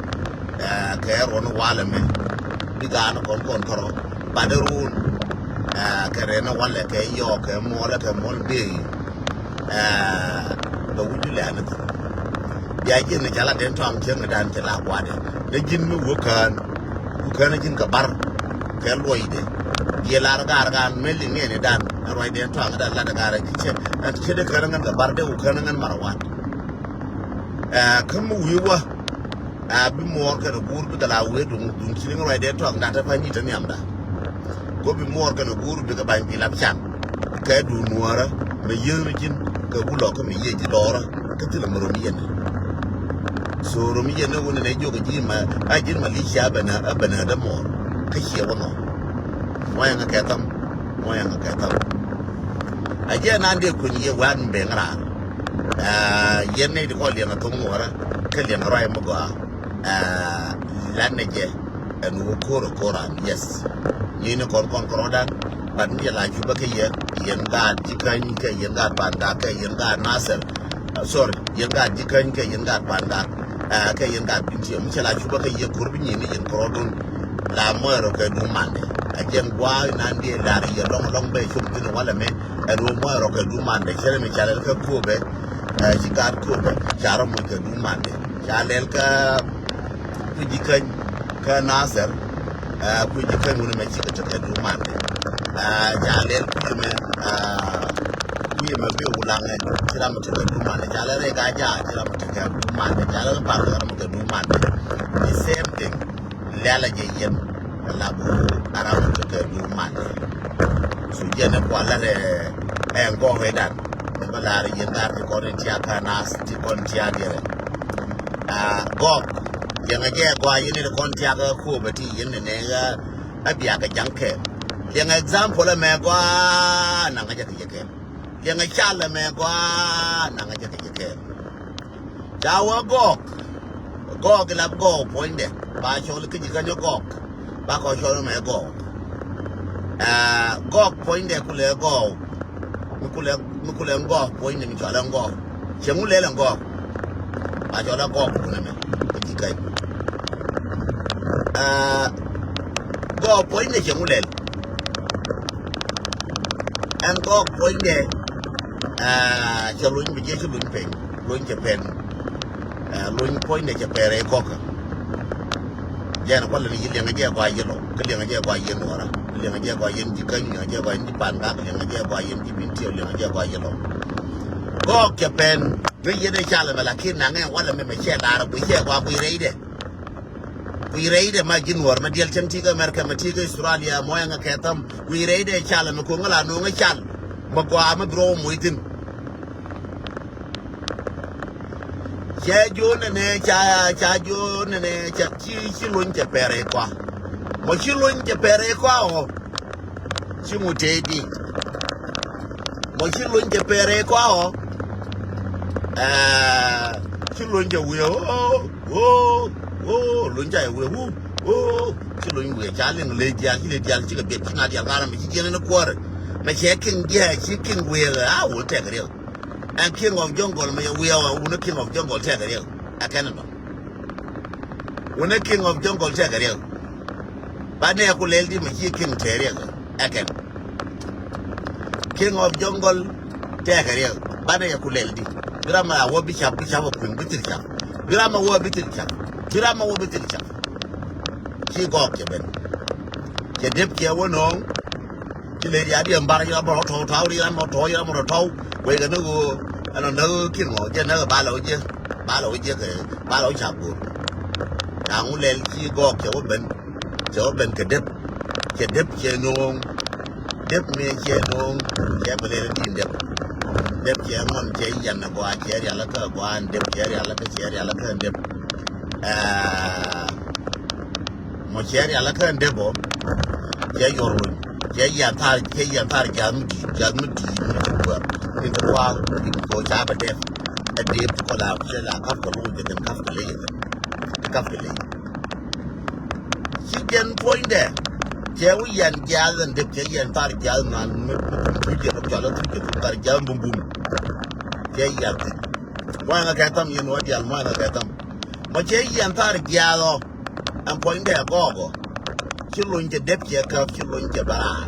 Kɛ ruɔn walɛ mɛ. Bi gaanɛ kɔn kɔn kärɔ. Bat run kɛ rɛn walɛ kɛ yɔɔk kɛ muɔlɛ kɛ muɔl bee. Bɛ wi̱c bi lɛ̈ɛ̈n ni thok. Bia ji̱n ni ca la den tɔaŋ cieŋ ni dan cɛ la kuadɛ ni ji̱n mi wä kään. Ku kään ji̱n kɛ bar kɛ luɔcdɛ. Jiɛ lar gaar gaan mel liŋ ni dan ni ruac den tɔaŋ dan lat gaar ki cɛ. Cɛ de kään ŋän kɛ bar de ku kään ŋän mar wat. Kä mi wi̱i̱ wä. A bi muɔɔr kɛnɛ guur bikɛ la wee duŋ duŋ ci liŋ ruacdɛ tɔak dat te pa̱ny i̱ te nhiamda. Go̱ bi muɔɔr kɛnɛ guur bikɛ ba̱ny bi lap can. Kɛ duun nuɔɔrä mɛ yieth mi ji̱n kɛ wulɔk kä mɛ yieth ji̱ lɔɔrä kä thilɛ mɛ rom yɛn. So rom yɛn ni wun nɛ jiök ji̱ ma a ji̱n ma li̱c cia bɛn a bɛn a dämuɔɔr kä ciɛ wä nɔ. Muɔyɛ ŋa kɛ tham. Muɔyɛ ŋa kɛ tham. A jiɛ nan dee kuny yɛ wan ben raar. Yɛn ni ti kɔ liɛŋ a thoŋ muɔɔrä kä liɛŋ a ruac mi gɔaa. Lanɛ jɛ ɛn wä ko̱r ɛ ko̱r an yes. Nyi ni kɔn kɔn kɔrɔdan. Bat mi jɛ la cupä kä yɛ yɛn gaat ji̱ käny kɛ yɛn gaat panda kɛ yɛn gaat nasɛr. Sorry, yɛn gaat ji̱ käny kɛ yɛn gaat panda. Kɛ yɛn gaat bin tiɛ mi cɛ la cupä kä yɛ ko̱r bi nyi ni yɛn kɔrɔdun. La mɔɛrɔ kɛ dun mandɛ a jɛn gua̱a̱ nan diɛ lar yɛ lɔŋ lɔŋ bɛ cop thin walɛ mɛ. Ɛn wä mɔɛrɔ kɛ dun mandɛ cɛ rɛ mi ca lɛl kɛ ko̱bɛ. Ci gaat ko̱bɛ ca rɔ muc kɛ dun mandɛ. Ca lɛl kä kui̱ ji̱ käny kä Nasir. Kui̱ ji̱ käny wun mɛ cikɛ tekɛ duman. Ca lɛl kui̱ mɛ kui̱ mɛ bi wulaŋɛ ci ram tekɛ duman. Ca lɛl rɛ ga ja ci ram tekɛ duman. Ca lɛl pal ram tekɛ duman. The same thing. Lɛl a jɛ yɛn. Lab a ram tekɛ duman. Su jɛ ni kualɛ rɛ ɛn gɔɔk rɛ dan. Ni bä la̱r yɛn lar ti kɔn in tiak ka nas ti kɔn tiak yɛrɛ. Gɔk yɛŋɛ jɛ gɔaa yɛn in kɔn tiak ka kuɔbɛ ti yɛn ni nɛ ɣä. A biak kɛ jaŋ kɛɛl. Yɛŋɛ example ɛmɛ gɔaa naŋ a jɛ kɛ jɛ kɛɛl. Yɛŋɛ cal ɛmɛ gɔaa naŋ a jɛ kɛ jɛ kɛɛl. Ca wä gɔɔk. Gɔɔk ilap gɔɔk puɔ̱nydɛ ba cɔl kä ji̱ käny gɔɔk. Ba kɔ cɔl mɛ gɔɔk. Gɔɔk puɔ̱nydɛ kulɛ gɔɔk. Mi kulɛ mi kulɛ gɔɔk puɔ̱nydɛ mi cɔl ɛn gɔɔk. Cɛ ŋu lɛl ɛn gɔɔk. Ba cɔl ɛ gɔɔk kunɛ mɛ kä ji̱ käny. Gɔɔk puɔ̱nydɛ cɛ ŋu lɛl. Ɛn gɔɔk puɔ̱nydɛ. Cɛ luny bi jɛ ci luny peny luny cɛ pɛn. Luny puɔ̱nydɛ cɛ pɛn rɛy gɔkä. Jɛn kualɛ ni yi liɛŋɛ jɛ gɔaa yɛ lɔ kä liɛŋɛ jɛ gɔaa yɛ nuɔrä kä liɛŋɛ jɛ gɔaa yɛn ji̱ käny liɛŋɛ jɛ gɔaa yɛn ji̱ pan gak liɛŋɛ jɛ gɔaa yɛn ji̱ bin tiɛw liɛŋɛ jɛ gɔaa yɛ lɔ. Gɔɔk cɛ pɛn mi yɛn ɛ calɛ mɛ lakin naŋɛ walɛ mɛ mɛ cɛ laarɛ gui cɛ gɔaa gui rɛydɛ. Wi̱i̱ rɛydɛ ma ji̱ Nuɔ̱ɔ̱r mɛ diɛl cäŋ ti̱i̱ kä America mɛ ti̱i̱ kä Australia mɔ ɛŋɛ kɛ tham. Wi̱i̱ rɛydɛ cal mɛ ko̱ŋ la no̱o̱ŋ ɛ cal. Mɛ gɔaa mɛ bi rɔw moc thi̱n. Cɛ jiö nɛnɛ ca ca jiö nɛnɛ ca ci ci lony cɛ pɛrɛ kɔa. Mɔ ci lony cɛ pɛrɛ kɔa ɔ. Ci ŋut tëë di. Mɔ ci lony cɛ pɛrɛ kɔa ɔ. Ɛɛ, ci lony cɛ wiɛ ɔ. Woo, woo, luny ca yɛ wee, wuu, woo. Ci luny wee ca liŋ le dial, ci le dial, ci kɛ biɛt, ci ŋa dial ŋa̱r mi ci jiɛn ni kuɔr. Mɛ cɛ king diɛ, ci king wee a wul tɛk riɛk. Ɛn king of jungle mɛ yɛ wee a wun king of jungle tɛk riɛk. Ɛ kɛn nɔ. Wun king of jungle tɛk riɛk. Ba nɛ ku lɛl di mɛ ci king tɛk riɛk. Ɛ kɛn. King of jungle tɛkɛ riɛk. Banɛ yɛ ku lɛl di. Bi ram a wä bi cap, bi cap a kui̱n bi thil cap. Bi ram a wä bi thil cap. Bi ram a wä bi thil cap. Ci gɔɔk cɛ ben. Cɛ dep cɛ wä no̱o̱ŋ. Ci lɛ ria̱a̱ diɛn bar yɛ ram rɔ tɔw tɔw, ria̱a̱ ram rɔ tɔw, ria̱a̱ ram rɔ tɔw. Wek kɛ ni ɣöö ɛn ɔ näk king ɔ jɛ näk ba lɛ wä jɛ. Ba lɛ wä jɛ kɛ ba lɛ wä cap go̱o̱r. Ca ŋu lɛl ci gɔɔk cɛ wä ben. Cɛ wä ben kɛ dep. Cɛ dep cɛ no̱o̱ŋ. Dep mëë cɛ no̱o̱ŋ. Cɛ bɛ lɛl in di̱i̱n dep. Dep cɛ ŋuɔn cɛ yan a gɔaa cɛ rial kä gɔaa in dep cɛ rial kä cɛ rial kä in dep. Ɛɛ, mɔ cɛ rial kä in dep ɔ. Cɛ yuɔr luny. Cɛ yan thar, cɛ yan thar jath mi di̱i̱t, jath mi di̱i̱t mi di̱i̱t kuäär. Ni ti kua̱r mi di̱i̱t kɔ ca bɛ dep. Ɛ dep ti kɔ la cɛ la kap kɛ luny jɛ kɛn kap kɛ ley jɛ kɛn. Kap kɛ ley. Ci jɛn puɔ̱nydɛ. Cɛ wi̱i̱ yɛn jiath ɛn dep cɛ yɛn thar jiath man mi thuc jɛ kɛ cɔl thuc jɛ thar jiath bumbum. Cɛ yɛn thi̱n. Mua̱a̱ŋä kɛ tham yɛn wä diaal mua̱a̱ŋä kɛ tham. Mɔ cɛ yɛn thar jiath ɔ. Ɛn puɔ̱nydɛ gɔɔk ɔ. Ci lony cɛ dep cɛ käp ci lony cɛ bɛ raar.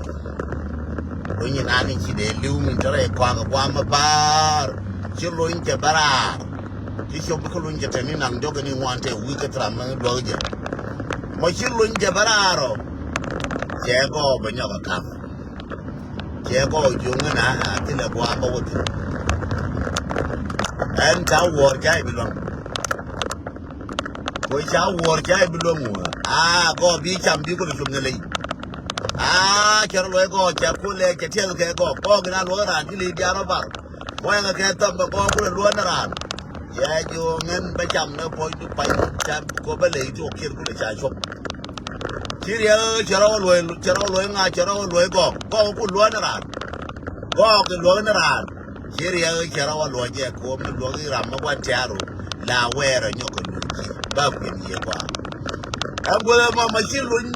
Lony in an in ci dee li̱w min te rɛy kɔak ɛ guam ɛ baar. Ci lony cɛ bɛ raar. Ci cop kä luny cɛ tɛn ni naŋ jɔk ni ŋuan tɛ wi̱i̱ kä thram mi luäk jɛ. Mɔ ci luny cɛ bä raar ɔ. Cɛ gɔɔ bɛ nyɔk ɛ ka̱p. Cɛ gɔɔ juɔ̱ŋ ni na a thilɛ gua̱a̱ bä wä thi̱n. Ɛn ca wuɔ̱ɔ̱r ca i̱ bi luäŋ. Kuɛ ca wuɔ̱ɔ̱r ca i̱ bi luäŋ wä. A gɔɔ bi cam bi kulɛ cop ni ley. A cɛ rɔ luɔc gɔɔ cɛ kulɛ cɛ tiɛth kɛ gɔɔ gɔɔ gina luɔk raan ti ley diaal rɔ bar. Muɔ̱ɔ̱ŋ kɛ thɔm bɛ kɔɔk kulɛ luɔ̱n ni raan. Cɛ jiök ŋän bä cam ni puɔ̱nydu pany ca kop bä ley tuɔɔk kiɛt kulɛ ca cuɔp. Ci riɛk cɛ rɔw luɔ̱i cɛ rɔw luɔ̱i ŋa̱ cɛ rɔw luɔ̱i gɔɔk gɔɔk ku luɔ̱n ni raan. Gɔɔk kɛ luɔ̱k ni raan. Ci riɛk cɛ rɔw luɔ̱i jɛ kop mi luɔ̱k i̱ ram mi gua̱n tiaru la wɛɛr ɛ nyɔk kɛ luɔ̱i jiɛ bä kui̱n yiëë kɔaa. Ɛn guäth ɛmɔ ma ci luny.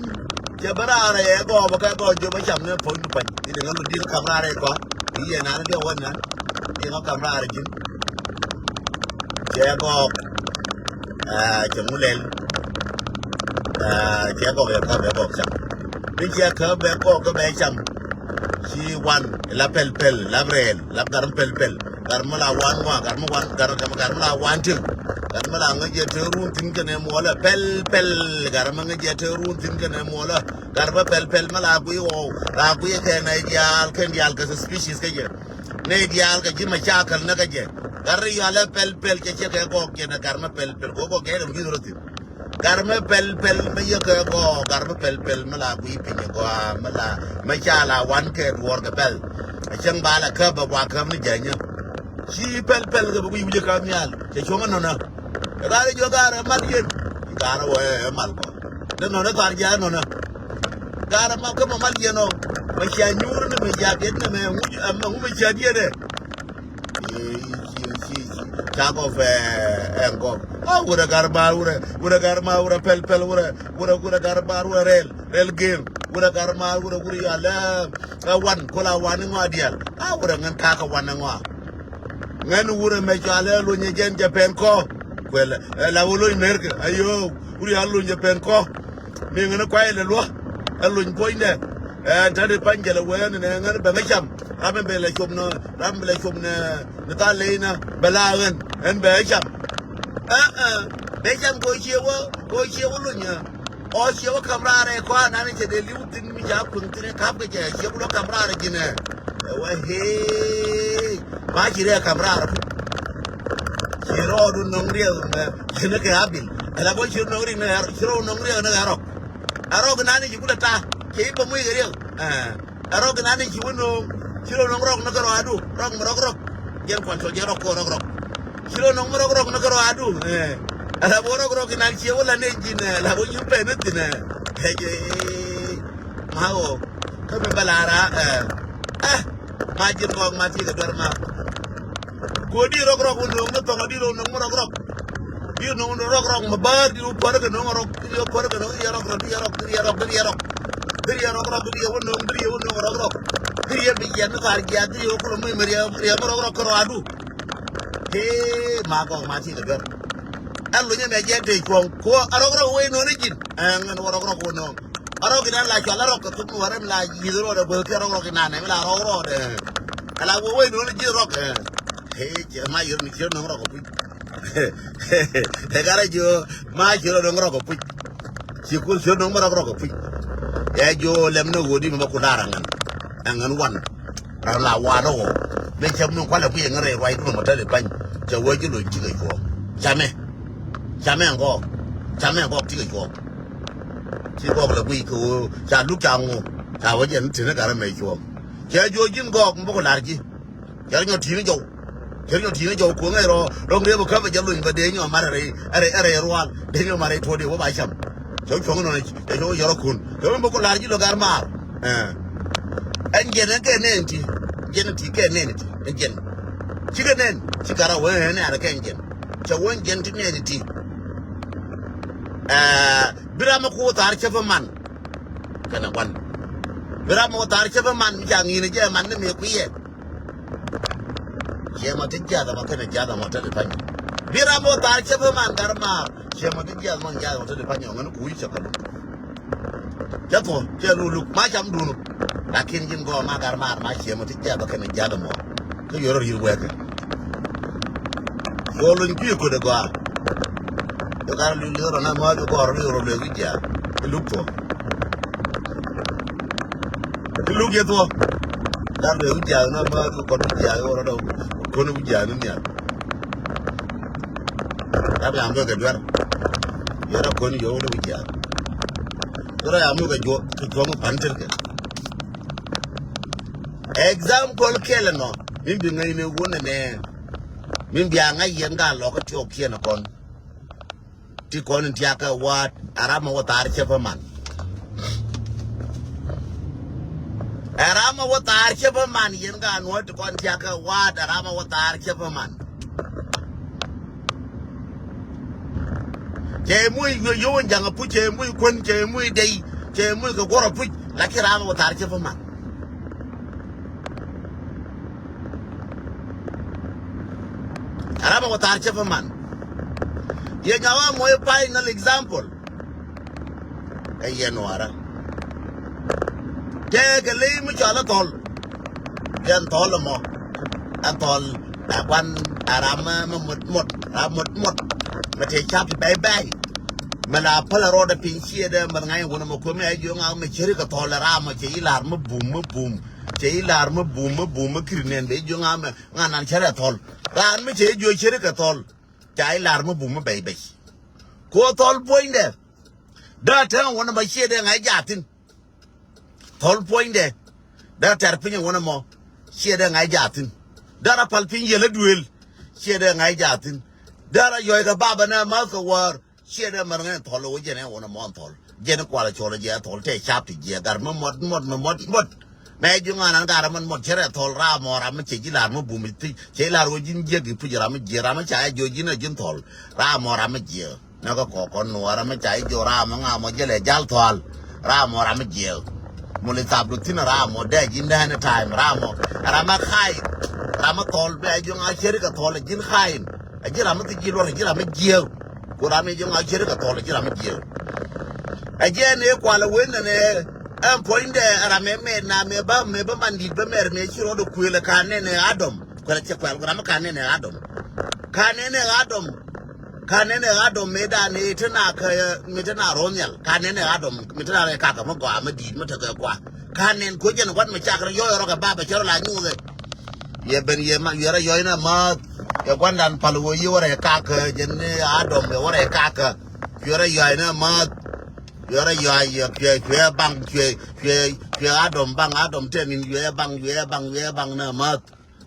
Cɛ bä raar ɛ gɔɔk bä kɛ gɔɔk jiök bä cam ni puɔ̱nydu pany. I̱ liŋä lu di̱t kam raar ɛ kɔaa. I̱ yɛ naan diɛ wä naan. Diɛ ŋɔ kam raar ɛ ji̱n. Cɛ gɔɔk. Aa, cɛ ŋu lɛl. Aa, cɛ gɔɔk yɛ kä bɛ gɔɔk cam. Bi cɛ kä bɛ gɔɔk kä bɛ cam. Ci wan la pɛl pɛl la rɛɛl la gar mi pɛl pɛl. Gar mi la wan ŋɔa gar mi wan gar gar mi la wan tiŋ. Gar mi la ŋäc jɛ te run thi̱n kɛnɛ muɔlɛ pɛl pɛl. Gar mi ŋäc jɛ te run thi̱n kɛnɛ muɔlɛ. Gar mi pɛl pɛl mi la guiy ɣɔw la guiy kɛ nɛ diaal kɛn diaal kɛ species kä jɛ. Nɛ diaal kɛ ji̱ ma cakɛl nɛ kä jɛ. Gar ri yɔalɛ pɛl pɛl cɛ cɛ kɛ gɔɔk jɛ nɛ gar mi pɛl pɛl kɛ gɔɔk jɛ nɛ wi̱i̱ rɔ thi̱n. Gar mi pɛl pɛl mi yɛ kɛ gɔɔk gar mi pɛl pɛl mi la guiy piny gɔaa mi la mi ca la wan kɛ duɔɔr kɛ pɛl. A cäŋ ba la käp bɛ gua käp ni jɛ nyä. Ci pɛl pɛl kɛ bɛ wi̱i̱ wi̱i̱ kä nhial cɛ cuɔ̱ŋ inɔnä. Kɛ gaa rɛ jiɔ gaa rɛ mal yɛn. Gaa rɛ wee mal kɔ. Dee nɔnä thar jiath nɔnä. Gaa rɛ mal kä mɔ mal yɛn ɔ. Mɛ cia nyuur ni mɛ cia biɛt ni mɛ ŋu mɛ cia biɛt ɛ. Ca gɔf ɛ ɛn gɔf. A wurɛ gar maar wurɛ wurɛ gar maar wurɛ pɛl pɛl wurɛ wurɛ wurɛ gar maar wurɛ rɛl rɛl gem. Wurɛ gar maar wurɛ wurɛ yalɛ. Ɛ wan kola wan ni ŋɔa dial. A wurɛ ŋän kakä wan ni ŋɔa. Ŋän wurɛ mɛ cɔalɛ luny ɛ jɛn jɛ pɛn kɔ. Kuɛlɛ ɛ la wä luny Merkɛ ayo wurɛ ya luny jɛ pɛn kɔ. Mi ŋän kuay lɛ luɔ ɛ luny puɔ̱nydɛ. Ɛ tɛn ri pany jɛ lɛ wee ni nɛ ŋän bɛ ŋä cam. Ram mi bɛ lɛ cop ni ram mi bɛ lɛ cop ni ni tha ley ni bɛ la ɣän ɛn bɛ cam. Ɛ ɛ bɛ cam kɔ cie wä kɔ cie wä luny ɛ. Ɔ ciɛ wä ka̱m raar ɛ kɔaar nan cɛ dee li̱w thi̱n mi ca kueŋ thi̱n ɛ ka̱p kɛ cɛ ciɛ wä ka̱m raar ɛ ji̱n ɛ. Ɛ wä hee ba ci rɛ ka̱m raar ɛ put. Ci rɔɔdu nɔŋ riɛk mɛ ci ni kɛ abil Ala bä ci rɔ nɔŋ riɛk ni ɣɛ rɔk, ci rɔ nɔŋ riɛk ni ɣɛ rɔk. Ɛ rɔk inan i̱ ci kulɛ ta, ci i̱ bä muc kɛ riɛk. Ɛ rɔk inan i̱ ci wä nɔŋ, ci rɔ nɔŋ rɔk ni kɛ rɔ adu, rɔk mi rɔk rɔk. Jɛn kuan tɔ jɛ rɔk kɔ rɔk rɔk. Ci rɔ nɔŋ mi rɔk rɔk ni kɛ rɔ adu. Ɛ. Ala bä rɔk rɔk inan ci wä la ni ji̱n ɛ, ala bä yum pɛ ni thin ɛ. Ɛ jɛ. Ma ɣöö kä mi bä la ra ɛ. Ɛ. Ma ji̱n kɔk ma ti kɛ duer ma. Ko di rɔk rɔk wä no̱o̱ŋ ni thɔŋ di rɔk no̱o̱ŋ mi rɔk rɔk. Di no̱o̱ŋ ni rɔk rɔk mi bäär di wä puɔr kɛ no̱o̱ŋ rɔk di wä puɔr kɛ no̱o̱ŋ di rɔk rɔk di rɔk di rɔk di rɔk. Di rɔk rɔk di wä no̱o̱ŋ di wä no̱o̱ŋ rɔk rɔk. Di rɔk bi yɛn ni thar jiath di wä kulɛ mi mi riɛm riɛm rɔk rɔk kɛ rɔk adu. Hee ma gɔk ma ti kɛ duer. Ɛn lunyɛ mɛ jɛ te cuɔ̱ŋ ko a rɔk rɔk wee no̱o̱ŋ ni ji̱n. Ɛn ŋän wä rɔk rɔk wä no̱o̱ŋ. A rɔk inɛ la cual a rɔk kɛ thuk nuɔrɛ mi la yi̱th rɔɔdɛ guäth kɛ rɔk rɔk inanɛ mi la rɔk rɔɔdɛ. Ala wä wec nuɔrɛ ji̱ rɔk. Hee cɛ ma yɛr ni cier nöŋ rɔk kɛ puc. Ɛ garɛ jiö ma cier nöŋ rɔk kɛ puc. Ci kul cier nöŋ mi rɔk rɔk kɛ puc. Ɛ jiö lɛm ni ɣöö di mi bä ku lar aŋän. Aŋän wan. Ram la wan ɣöö mi cɛ mi kualɛ kui̱ aŋän rɛy ruac duɔ̱m ɔ täl i̱ pa̱ny. Cɛ wee ji̱ lo̱c cikɛ cuɔ̱ɔ̱ŋ. Camɛ. Camɛ ŋɔk. Camɛ ŋɔk cikɛ cuɔ̱ɔ̱ŋ. Ci gɔk lɛ guic kɛ ɣöö ca luk ca ŋu ca wä jɛn tini garɛ mɛ cuɔ̱ɔ̱ŋ. Cɛ juɔc ji̱n gɔk mi bä ku la̱r ji̱. Cɛ rɔ nyɔ ti̱ni jɔw. Cɛ rɔ nyɔ ti̱ni jɔw kuɔ̱ŋ ɛ rɔ rɔ̱ŋ rëë bä käp ɛ jɛ luny bä dee nyɔ mat ɛ rɛy ɛ rɛy rual dee nyɔ mat ɛ rɛy tuɔɔk dee wä ba cam. Cɛ wä cuɔ̱ŋ nɔnɔ cɛ cɛ wä yɔrɔ kun cɛ wä mi bä ku la̱r ji̱ lɔ gar maar. Ɛn jɛn ɛn kɛ nɛn ti jɛn ti kɛ nɛn ti ɛn jɛn. Cikɛ nɛn ci garɛ wä ɛn ɛn ɛn kɛ ɛn jɛn. Cɛ wä ɛn jɛn ti nɛn ti. Ɛɛ. Bi ram mi ku thar cä pä man. Kɛnɛ guan. Bi ram mi ku thar cä pä man mi ca ŋi̱i̱n jɛ man ni mi kuiɛ. Ciɛ ma ti jiath ama kɛnɛ jiath ama te di pany. Bi ram mi ku thar cä pä man gar maar. Ciɛ ma ti jiath ma jiath ama te di pany ɔ ŋän ku wi̱c cä ka luk. Cä thuɔ cɛ luk luk ma cam dun. Lakin ji̱n gɔɔ ma gar maar ma ciɛ ma ti jiath ama kɛnɛ jiath ama. Kä yɔrɔ ri̱r wɛɛkɛ. Gɔɔ lony kui̱ ködɛ gɔaa. Jɔ kar luny li̱r rɔ na mɔɔc bi gɔɔr bi rɔ luek wi̱c jiaak. Iluk thuɔ̱k. Iluk yɛ thuɔ̱k. Kar luek wi̱c jiaak na mɔɔc bi kɔn wi̱c jiaak iwä rɔ dɔw. Kɔn wi̱c jiaak ni nhial. Kar yam bek kɛ duer. Yɛ rɔ kɔn yɛ wä ni wi̱c jiaak. Kɛ rɔ yam bek kɛ juɔk kɛ juɔk mi pan tɛr kɛ. Example kɛl ɛnɔ min bi ŋäcni wun ɛnɛ. Min bia ŋa̱c yɛn ka lɔk kä tiɔɔk kiɛn ɛ kɔn. Ti kɔn in tiakä wa̱a̱t ɛ ram ɛ wä thaar cäpä man. Ɛ ram ɛ wä thaar cäpä man yɛn ka nuɔ̱t ti kɔn tiakä wa̱a̱t ɛ ram ɛ wä thaar cäpä man. Cɛ muc yio̱w in ja̱ŋ apuc, cɛ muc kuän, cɛ muc dey, cɛ muc kɛ guɔ̱r apuc. Lakin ram ɛ wä thaar cäpä man. Ram ɛ wä thaar cäpä man. Yɛ nyɔk a moc final example. Ɛ yɛn wara. Tɛɛkɛ ley mi cɔal ɛ thɔl. Yɛn thɔl ɛmɔ. Ɛ thɔl ɛ guan ɛ ram mi mot mot ram mot mot. Mi tëë cap ti bɛy bɛy. Mi la päl ɛ rɔɔdɛ piny ciëëdɛ mi ŋa̱c ɛ wun ɛmɔ kuëmi ɛ jiöŋ a mi ceri kɛ thɔl ɛ ram ɔ cɛ i̱ lar mi bum mi bum. Cɛ i̱ lar mi bum mi bum mi kir nɛn bɛ jiöŋ a mi ŋa̱n nan ceri kɛ thɔl. Raan mi cɛ i̱ jiö ceri kɛ thɔl. Ca i̱ lar mi bum mi bɛy bɛy. Ko thɔl puɔ̱nydɛ. Dee a tɛŋ wänä ma ciɛ dee ŋa̱c jaathin. Thɔl puɔ̱nydɛ. Dee a tɛr piny wänä mɔ. Ciɛ dee ŋa̱c jaathin. Dee a pal piny yɛl a duëël. Ciɛ dee ŋa̱c jaathin. Dee a yɔ̱c kɛ baba nɛ ma̱th kɛ wäär. Ciɛ dee mär ŋäc thɔl wä jɛn ɛ wänä mɔ thɔl. Jɛn kualɛ cɔl jɛ thɔl tɛ cap ti jiɛ gar mi mɔt mɔt mi mɔt mɔt. Mɛ ji̱ ŋɔn an gar mɔt mɔt cɛ rɛ thɔl ram mɔ ram mi cɛ ji̱ lar mi bum ti cɛ lar wä ji̱n jiɛ gi puc ram mi jiɛ ram mi ca jɛ ji̱n a ji̱n thɔl. Ram mɔ ram mi jiɛ. Nɛ kä kɔk kɔn nuɔɔrä mi ca i̱ jiök ram mi ŋa mɔ jälɛ jal thual. Ram mɔ ram mi jiɛk. Muli thapdu thi̱n ram mɔ dee ji̱n dee any time ram mɔ. Ram mi ka̱a̱y. Ram mi thɔl bɛ jiök ŋa ceri kɛ thɔl ji̱n ka̱a̱y. A ji̱ ram mi thi ji̱ luɔr a ji̱ ram mi jiɛk. Ku ram mi jiök ŋa ceri kɛ thɔl a ji̱ ram mi jiɛk. A jiɛn i̱ kual a wen nɛnɛ. Ɛn puɔ̱nydɛ ram mi mɛt na mi ba mi ba man di̱t ba mɛr mi ci rɔɔd kuël a ka̱n nɛnɛ Adam. Kuɛl a cɛ kuɛl ku ram mi ka̱n nɛnɛ Adam. Ka̱n nɛnɛ Adam. Ka nɛnɛ Adam mëë dan ëë te na kä mëë te na ro̱o̱n nhial. Ka nɛnɛ Adam mëë te na rɛ kakɛ mi gɔaa mi di̱i̱t mi tekɛ kua. Ka nɛn koc jɛn gua̱n mi cak rɔ yɔɔy rɔ kɛ bapɛ cɛ rɔ la nyuuthɛ. Yɛ ben yɛ ma yɛ rɔ yɔɔy na maath. Yɛ gua̱ndan pal ɣöö yɛ wä rɛ kakä jɛn ni Adam yɛ wä rɛ kakä. Cuɛ rɔ yɔac ni amäth. Cuɛ rɔ yɔac, cuɛ, cuɛ baŋ, cuɛ, cuɛ, cuɛ Adam baŋ, Adam tɛn in cuɛ baŋ, cuɛ baŋ, cuɛ baŋ ni amäth.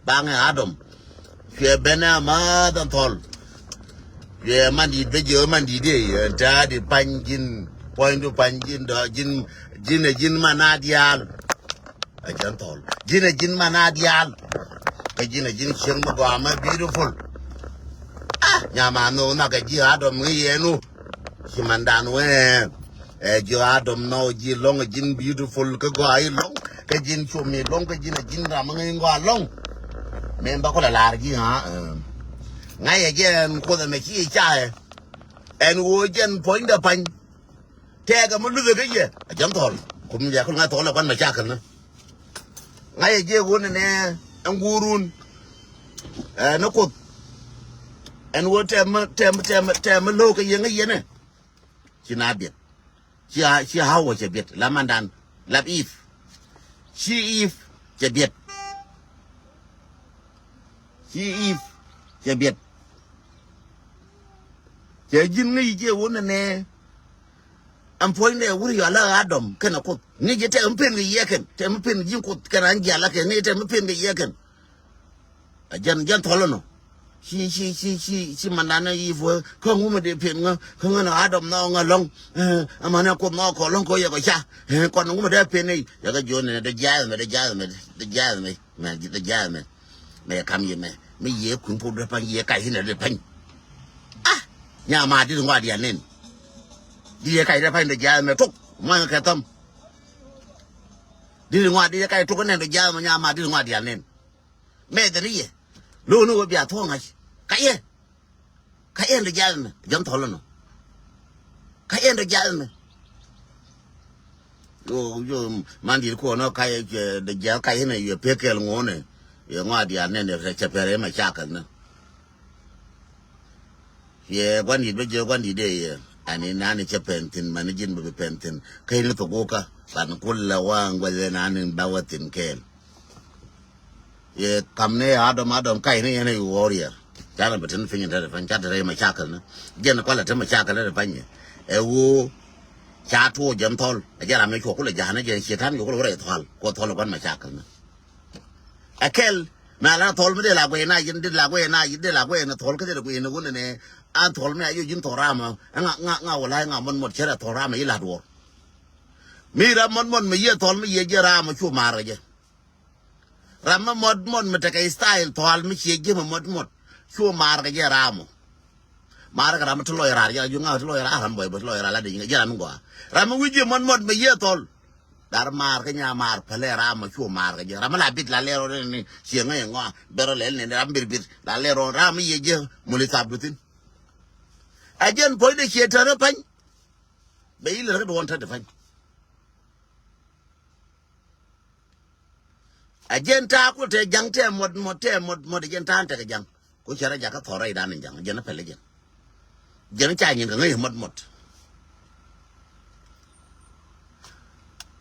Baŋ ɛ Adam. Cuɛ ben ɛ amäth ɛn thɔl. Cuɛ mandit bɛ jiɛ mandit i̱ ɛn ta̱a̱ di pany ji̱n, puɔ̱nydu pany ji̱n dɔ̱ ji̱n, ji̱n ɛ ji̱n man a diaal. Ɛ jɛn thɔl. Ji̱n ɛ ji̱n man a diaal. Kä ji̱n ɛ ji̱n cieŋ mi gɔaa mɛ beautiful. Ah, nyama nhok nhakɛ ji̱ Adam ŋi̱i̱c yɛn wu. Ci mandan wee. Ɛ ji̱ Adam nhɔk ji̱ lɔ̱ŋ ɛ ji̱n beautiful kä gɔaa i̱ lɔ̱ŋ. Kä ji̱n cum i̱ lɔ̱ŋ kä ji̱n ɛ ji̱n ram ŋi̱i̱c gɔaa lɔ̱ŋ. Min ba kulɛ lar ji̱ ɣa̱. Ŋa̱c ɛ jɛ ɛn kuoth ɛmɛ ci i̱ ca ɛ. Ɛn ɣöö jɛn puɔ̱nydɛ pany. Tɛɛkɛ mi luthɛ kä yɛ a jɛn thɔl. Kum yɛ kul ŋa̱c thɔl ɛ kuan mɛ cakɛl ni. Ŋa̱c ɛ jiɛ ɣöö nɛnɛ ɛn guurun. Ɛ ni kuoth. Ɛn ɣöö tɛm mi, tɛm mi, tɛm mi, tɛm mi lo̱o̱k kä yɛ ŋäc yɛn ɛ. Ci na biɛt. Ci a, ci Hawa cɛ biɛt. La mandan. Lap Eve. Ci Eve cɛ biɛt. Ci Eve cɛ biɛt. Cɛ ji̱n ŋäc jiɛ ɣöö nɛnɛ. Ɛn puɔ̱nydɛ wur yɔal a Adam kɛnɛ kuoth. Ŋäc jɛ tɛk mi pen kɛ yɛ kɛn. Tɛk mi pen ji̱n kuoth kɛn an jial a kɛn. Ŋäc jɛ tɛk mi pen kɛ yɛ kɛn. A jɛn, jɛn thɔl ɛnɔ. Ci, ci, ci, ci, ci mandan ɛ Eve wee kä ŋu mi dee pen ŋä kä ŋä nɔ Adam nɔ ŋä lɔ̱ŋ. Ɛ, amanɛ kuoth nɔ kɔ lɔ̱ŋ kɔ yɛ kɔ ca. Ɛ, kɔn ŋu mi dee pen ɛ yɛ kɛ jiɔn nɛ dee ja̱a̱th mɛ, dee ja̱ath mɛ, dee ja̱a̱th mɛ. Mɛ, dee ja̱a̱th mɛ. Mɛ kam yɛ mɛ. Mɛ yɛ kun puɔ̱t dee pany yɛ kac inɛ dee pany. Ah, nyama dit ŋɔa dial nen. Dit yɛ kac dee pany dee ja̱a̱th mɛ tok. Mɔny kɛ thɔm. Dit ŋɔa dit yɛ kac tok nɛn dee ja̱a̱th mɛ nyama dit ŋɔa dial nen. Mɛ dhɛ ni yɛ. Lo̱o̱ ni wä bia thuɔ̱ɔ̱ŋ ŋa̱c. Ka yɛ. Ka yɛ ni ja̱a̱th mɛ. Jɔn thɔl nɔ. Ka yɛ ni ja̱a̱th mɛ. Yo, yo, man dit kuɔn ɔ ka yɛ, eh, dee ja̱a̱th ka yɛ ni yɛ pek kɛl ŋuɔ̱n ɛ. Yɛ ŋɔa diaal nɛn yɛ cɛ pɛr yɛ mɛ cakɛl ni. Yɛ gua̱n dit bä jiɛ gua̱n dit dee yɛ. Ani nani cɛ pɛn thi̱n mani ji̱n bä bi pɛn thi̱n. Kä yɛ ni thok wä kä. Ban kul la waŋ gua̱th yɛ nani ba wä thi̱n kɛɛl. Yɛ kam ni Adam, Adam kac ni yɛn i̱ warrior. Canɛ bɛ tin piny in te pany, ca te rɛy macakɛl ni. Jɛn kualɛ te macakɛl ni te pany. Ɛ ɣöö ca tuɔɔk jɛn thɔl. Ɛ jɛn ram ni cuɔ kulɛ ja̱a̱n ni jɛn cietan cuɔ kulɛ wä rɛy thɔl. Kuɔ thɔl ɛ kuan macakɛl ni. Ɛ kɛl, mɛ ala thɔl mi dee la guɛy na, yɛn dee la guɛy na, yɛn dee la guɛy na thɔl kä dee la guɛy na wun ni. An thɔl mi a yoc ji̱n thɔl ramɔ. Ɛ ŋa, ŋa, ŋa wala ŋa mɔt mɔt cɛ rɛ thɔl ramɔ yi lat wor. Mi ram mɔt mɔt mi yiëë thɔl mi yiëë ji̱ ramɔ cu maar kɛ jɛ. Ram mi mɔt mɔt mi tekɛ style thɔal mi ciɛ ji̱ mi mɔt mɔt. Cu maar kɛ jɛ ram mɔ. Maar kɛ ram mi ti lɔc raar jɛ, ju ŋa̱ ti lɔc raar ram bɔy bä ti lɔc raar la de ji̱ ram mi gɔaa. Ram mi wi̱c ji̱ mɔt mɔt mi yiëë thɔl. Dar maar kɛ nya maar pälɛ ram mɔ cu maar kɛ jɛ. Ram mi la bit la lɛr rɔ ni ciɛ ŋäc ŋɔa. Bɛr rɔ lɛl ni ram bir bir. La lɛr rɔ ram mi yiëë ji̱ muli thap duthin. Ɛ jɛn puɔ̱nydɛ ciɛ tɛn rɔ pany. Bɛ ilɛ rɔ kɛ duɔn tɛn de pany. A jɛn ta̱a̱ kul tɛ ja̱ŋ tɛ mɔt mɔt tɛ mɔt mɔt a jɛn ta̱a̱ tɛ kɛ ja̱ŋ. Ku cɛ rɔ jakä thɔr rɛy dan in ja̱ŋ a jɛn a pɛl a jɛn. Jɛn ca nyin kɛ ŋäc mɔt mɔt.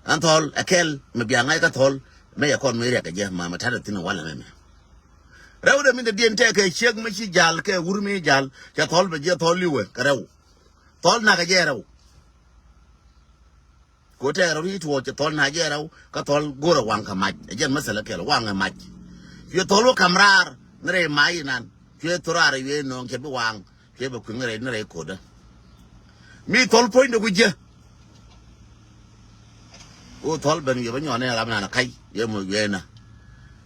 An thɔl a kɛl mɛ bia ŋa̱c kä thɔl mɛ yɛ kɔn mi riɛk kɛ jɛ ma mɛ ta̱a̱ tɛ thin walɛ mɛ mɛ. Rɛw dɛ min dɛ diɛn tɛ kɛ ciek mi ci jal kɛ wur mi jal kɛ thɔl bɛ jɛ thɔl liwɛ kɛ rɛw. Thɔl nak kɛ jɛ rɛw. Ko tɛɛr rɔ ri tuɔɔk cɛ thɔl na jɛ rɛw kä thɔl go̱rɛ waŋ kä mac. Ɛ jɛn mɛsɛlɛ kɛl waŋ ɛ mac. Cuɛ thɔl wä kam raar ni rɛy mac inan. Cuɛ thɔl raar ɛ wiee nööŋ cɛ bi waŋ. Cuɛ bɛ kui̱ŋ rɛy ni rɛy ko̱dä. Mi thɔl puɔ̱nydɛ ku jiɛ. Ko thɔl ben wiee bä nyɔn ni ram nan kac yɛ mɔ wiee na.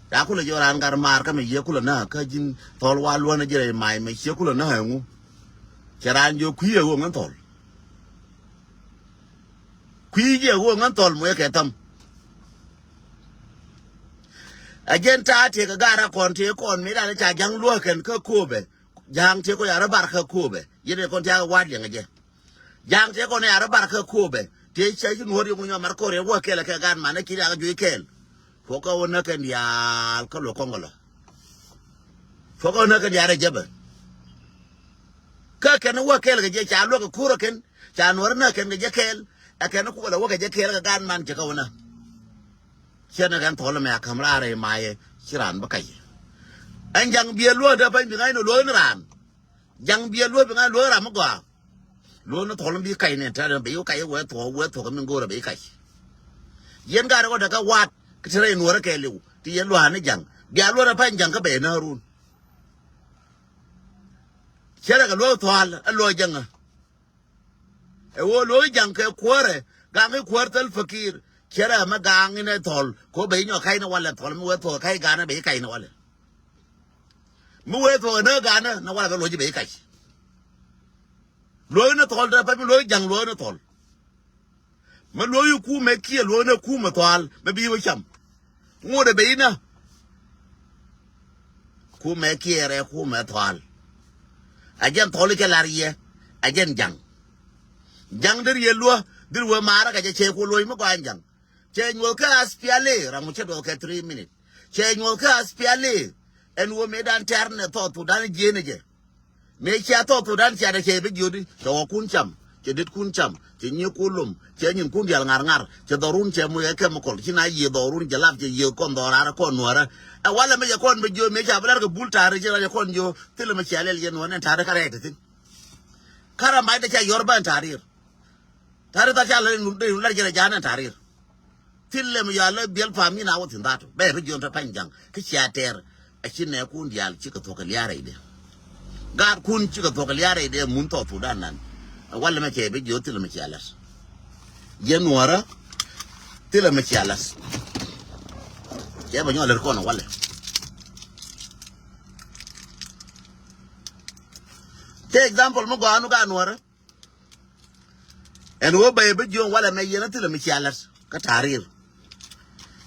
Ca kulɛ jɔɔk raan gat maar kä mi yiee kulɛ na kä ji̱n thɔl wa luɔ̱n ɛ ji̱ rɛy mac mɛ ciɛ kulɛ na ɛŋu. Cɛ raan jiök kui̱ ɛ ɣöö ŋän thɔl. Kui̱ jiɛ ɣöö ŋän thɔl muëë kɛ thäm. A jɛn ta̱a̱ tëëk ɛ gaat rɔ kɔn tëëk kɔn mëë dan ca ja̱ŋ luäk kɛn kä kööbɛ. Ja̱ŋ tëëk kɔ ya rɔ bar kä kööbɛ. Yɛn ɛ kɔn tia̱a̱ kɛ wa̱a̱ liɛŋ ɛ jɛ. Ja̱ŋ tëëk kɔn ya rɔ bar kä kööbɛ. Tëë cä ci nuɔ̱ɔ̱r yɛ ŋuny ɔ mar kɔr yɛ wä kɛl ɛ kɛ gaat man ɛ ki̱n ya kɛ juɔc kɛɛl. Cuɔk kä wä näk kɛn diaal kä luɔk kɔŋ kɛ lɔ. Cuɔk kä wä näk kɛn diaal rɛ jɛpɛ. Kä kɛn wä kɛɛl kɛ jɛ ca luäk kɛ ko̱r ɛ kɛn. Ca nuɔr nä kɛn kɛ jɛ kɛɛl ɛ kɛn kuɔlɛ wä kɛ jɛ kɛɛl kɛ gaat man cɛ kɛ wä nä. Ciɛ nɛ kɛn thɔl mɛ a käm raar ɛ mayɛ ci raan bä kac. Ɛn ja̱ŋ biɛ luäk dee pany bi ŋa̱c ni luäk ni raan. Ja̱ŋ biɛ luäk bi ŋa̱c luäk ram mi gɔaa. Luɔ̱k ni thɔl mi bi kac ni tɛ̈rɛ bɛ yi kac wee thuɔ̱k wee thuɔ̱k mi go̱o̱rɛ bɛ yi kac. Yɛn gaat rɛ kɔ dɛ kä waat kä te rɛy nuɔ̱ɔ̱rä kɛɛliw ti yɛn lua̱a̱n ni ja̱ŋ. Bia luɔ̱n a pa̱ny ja̱ŋ kä bɛ näärun. Cɛ rɛ kɛ luɔ̱k thua̱a̱l a luɔ̱k ja̱ŋä. Ɛ ɣöö luɔ̱k ja̱ŋ kɛ kuäärɛ gaŋ i̱ kuäär thäl fakir. Cɛ rɛ mɛ gaŋ inɛ thɔl kɛ ɣöö bɛ yi nyɔk kac ni walɛ thɔl mi wee thuɔ̱k kac ga̱a̱nä bɛ yi kac ni walɛ. Mi wee thuɔ̱k ɛ nääk ga̱a̱nä ni walɛ bɛ luɔ̱c i̱ bɛ yi kac. Luɔ̱k inɛ thɔl te pɛp mi luɔ̱k ja̱ŋ luɔ̱k inɛ thɔl. Mi luɔ̱k i̱ kumɛ kiɛ luɔ̱k inɛ kumɛ thua̱a̱l mɛ bi wä cam. Ŋot ɛ bɛ inä. Kumɛ kiɛɛrɛ kumɛ thua̱a̱l. A jɛn thɔl i̱ cɛ la̱r yɛ. A jɛn ja̱ŋ. Ja̱ŋ deri yɛ luɔ̱k deri wee maarä kɛ jɛ cɛ ku luɔ̱c mi gɔaa ja̱ŋ. Cɛ nyuɔ̱th kä aspiali ram mi cɛ duɔth kɛ three minute. Cɛ nyuɔ̱th kä aspiali. Ɛn wee mëëdan tɛ̈r nɛ thɔɔth pudan jieen ɛ jɛ. Mëë cia thɔɔth thudan cia dee cɛ bi jiöt i̱ cɛ ɣɔkun cam cɛ detkun cam cɛ nyiekun lom cɛ nyinkun diaal ŋa̱r ŋa̱r cɛ dhɔrun cɛ muc ɛ chemical ci na yiëë dhɔrun cɛ lap cɛ yiëë kɔn dhɔr raar kɔn nuäärä. Ɛ walɛ mi cɛ kɔn bi jiöt mëë ca bi lar kɛ bul ta̱a̱r ci na cɛ kɔn jiöt thilɛ mi cia lɛl yɛn nuäärä nɛn ta̱a̱r kä rɛɛt thi̱n. Kä ram mac dee ca yɔr bä ɛn ta̱a̱r i̱r. Ta̱a̱r i̱ thar ca lɛl in lar jɛn ɛ ja̱a̱n ɛn ta̱a̱r i̱r. Thilɛ mi yɔal lä biɛl pa̱a̱m nyin a wä thi̱n dha̱a̱t bɛ ri jiɔn te pa̱ny ja̱ŋ kä cia tɛɛr. A ci nɛɛkun diaal cikɛ thuɔ̱k kɛ lia̱a̱ rɛydɛ. Gaatkun cikɛ thuɔ̱k kɛ lia̱a̱ rɛydɛ mun thɔɔk thudan nan. Walɛ mɛ cɛ bi jiɔth thilɛ mi cia la̱t. Yɛn nuɔ̱ɔ̱rä thilɛ mi cia la̱t. Cɛ bɛ nyɔk lät kɔn walɛ. Te example mi gɔaa nu ka nuɔ̱ɔ̱rä. Ɛn ɣöö bɛy bi jiöŋ walɛ mɛ yɛn a thilɛ mi cia la̱t kä ta̱a̱r i̱r.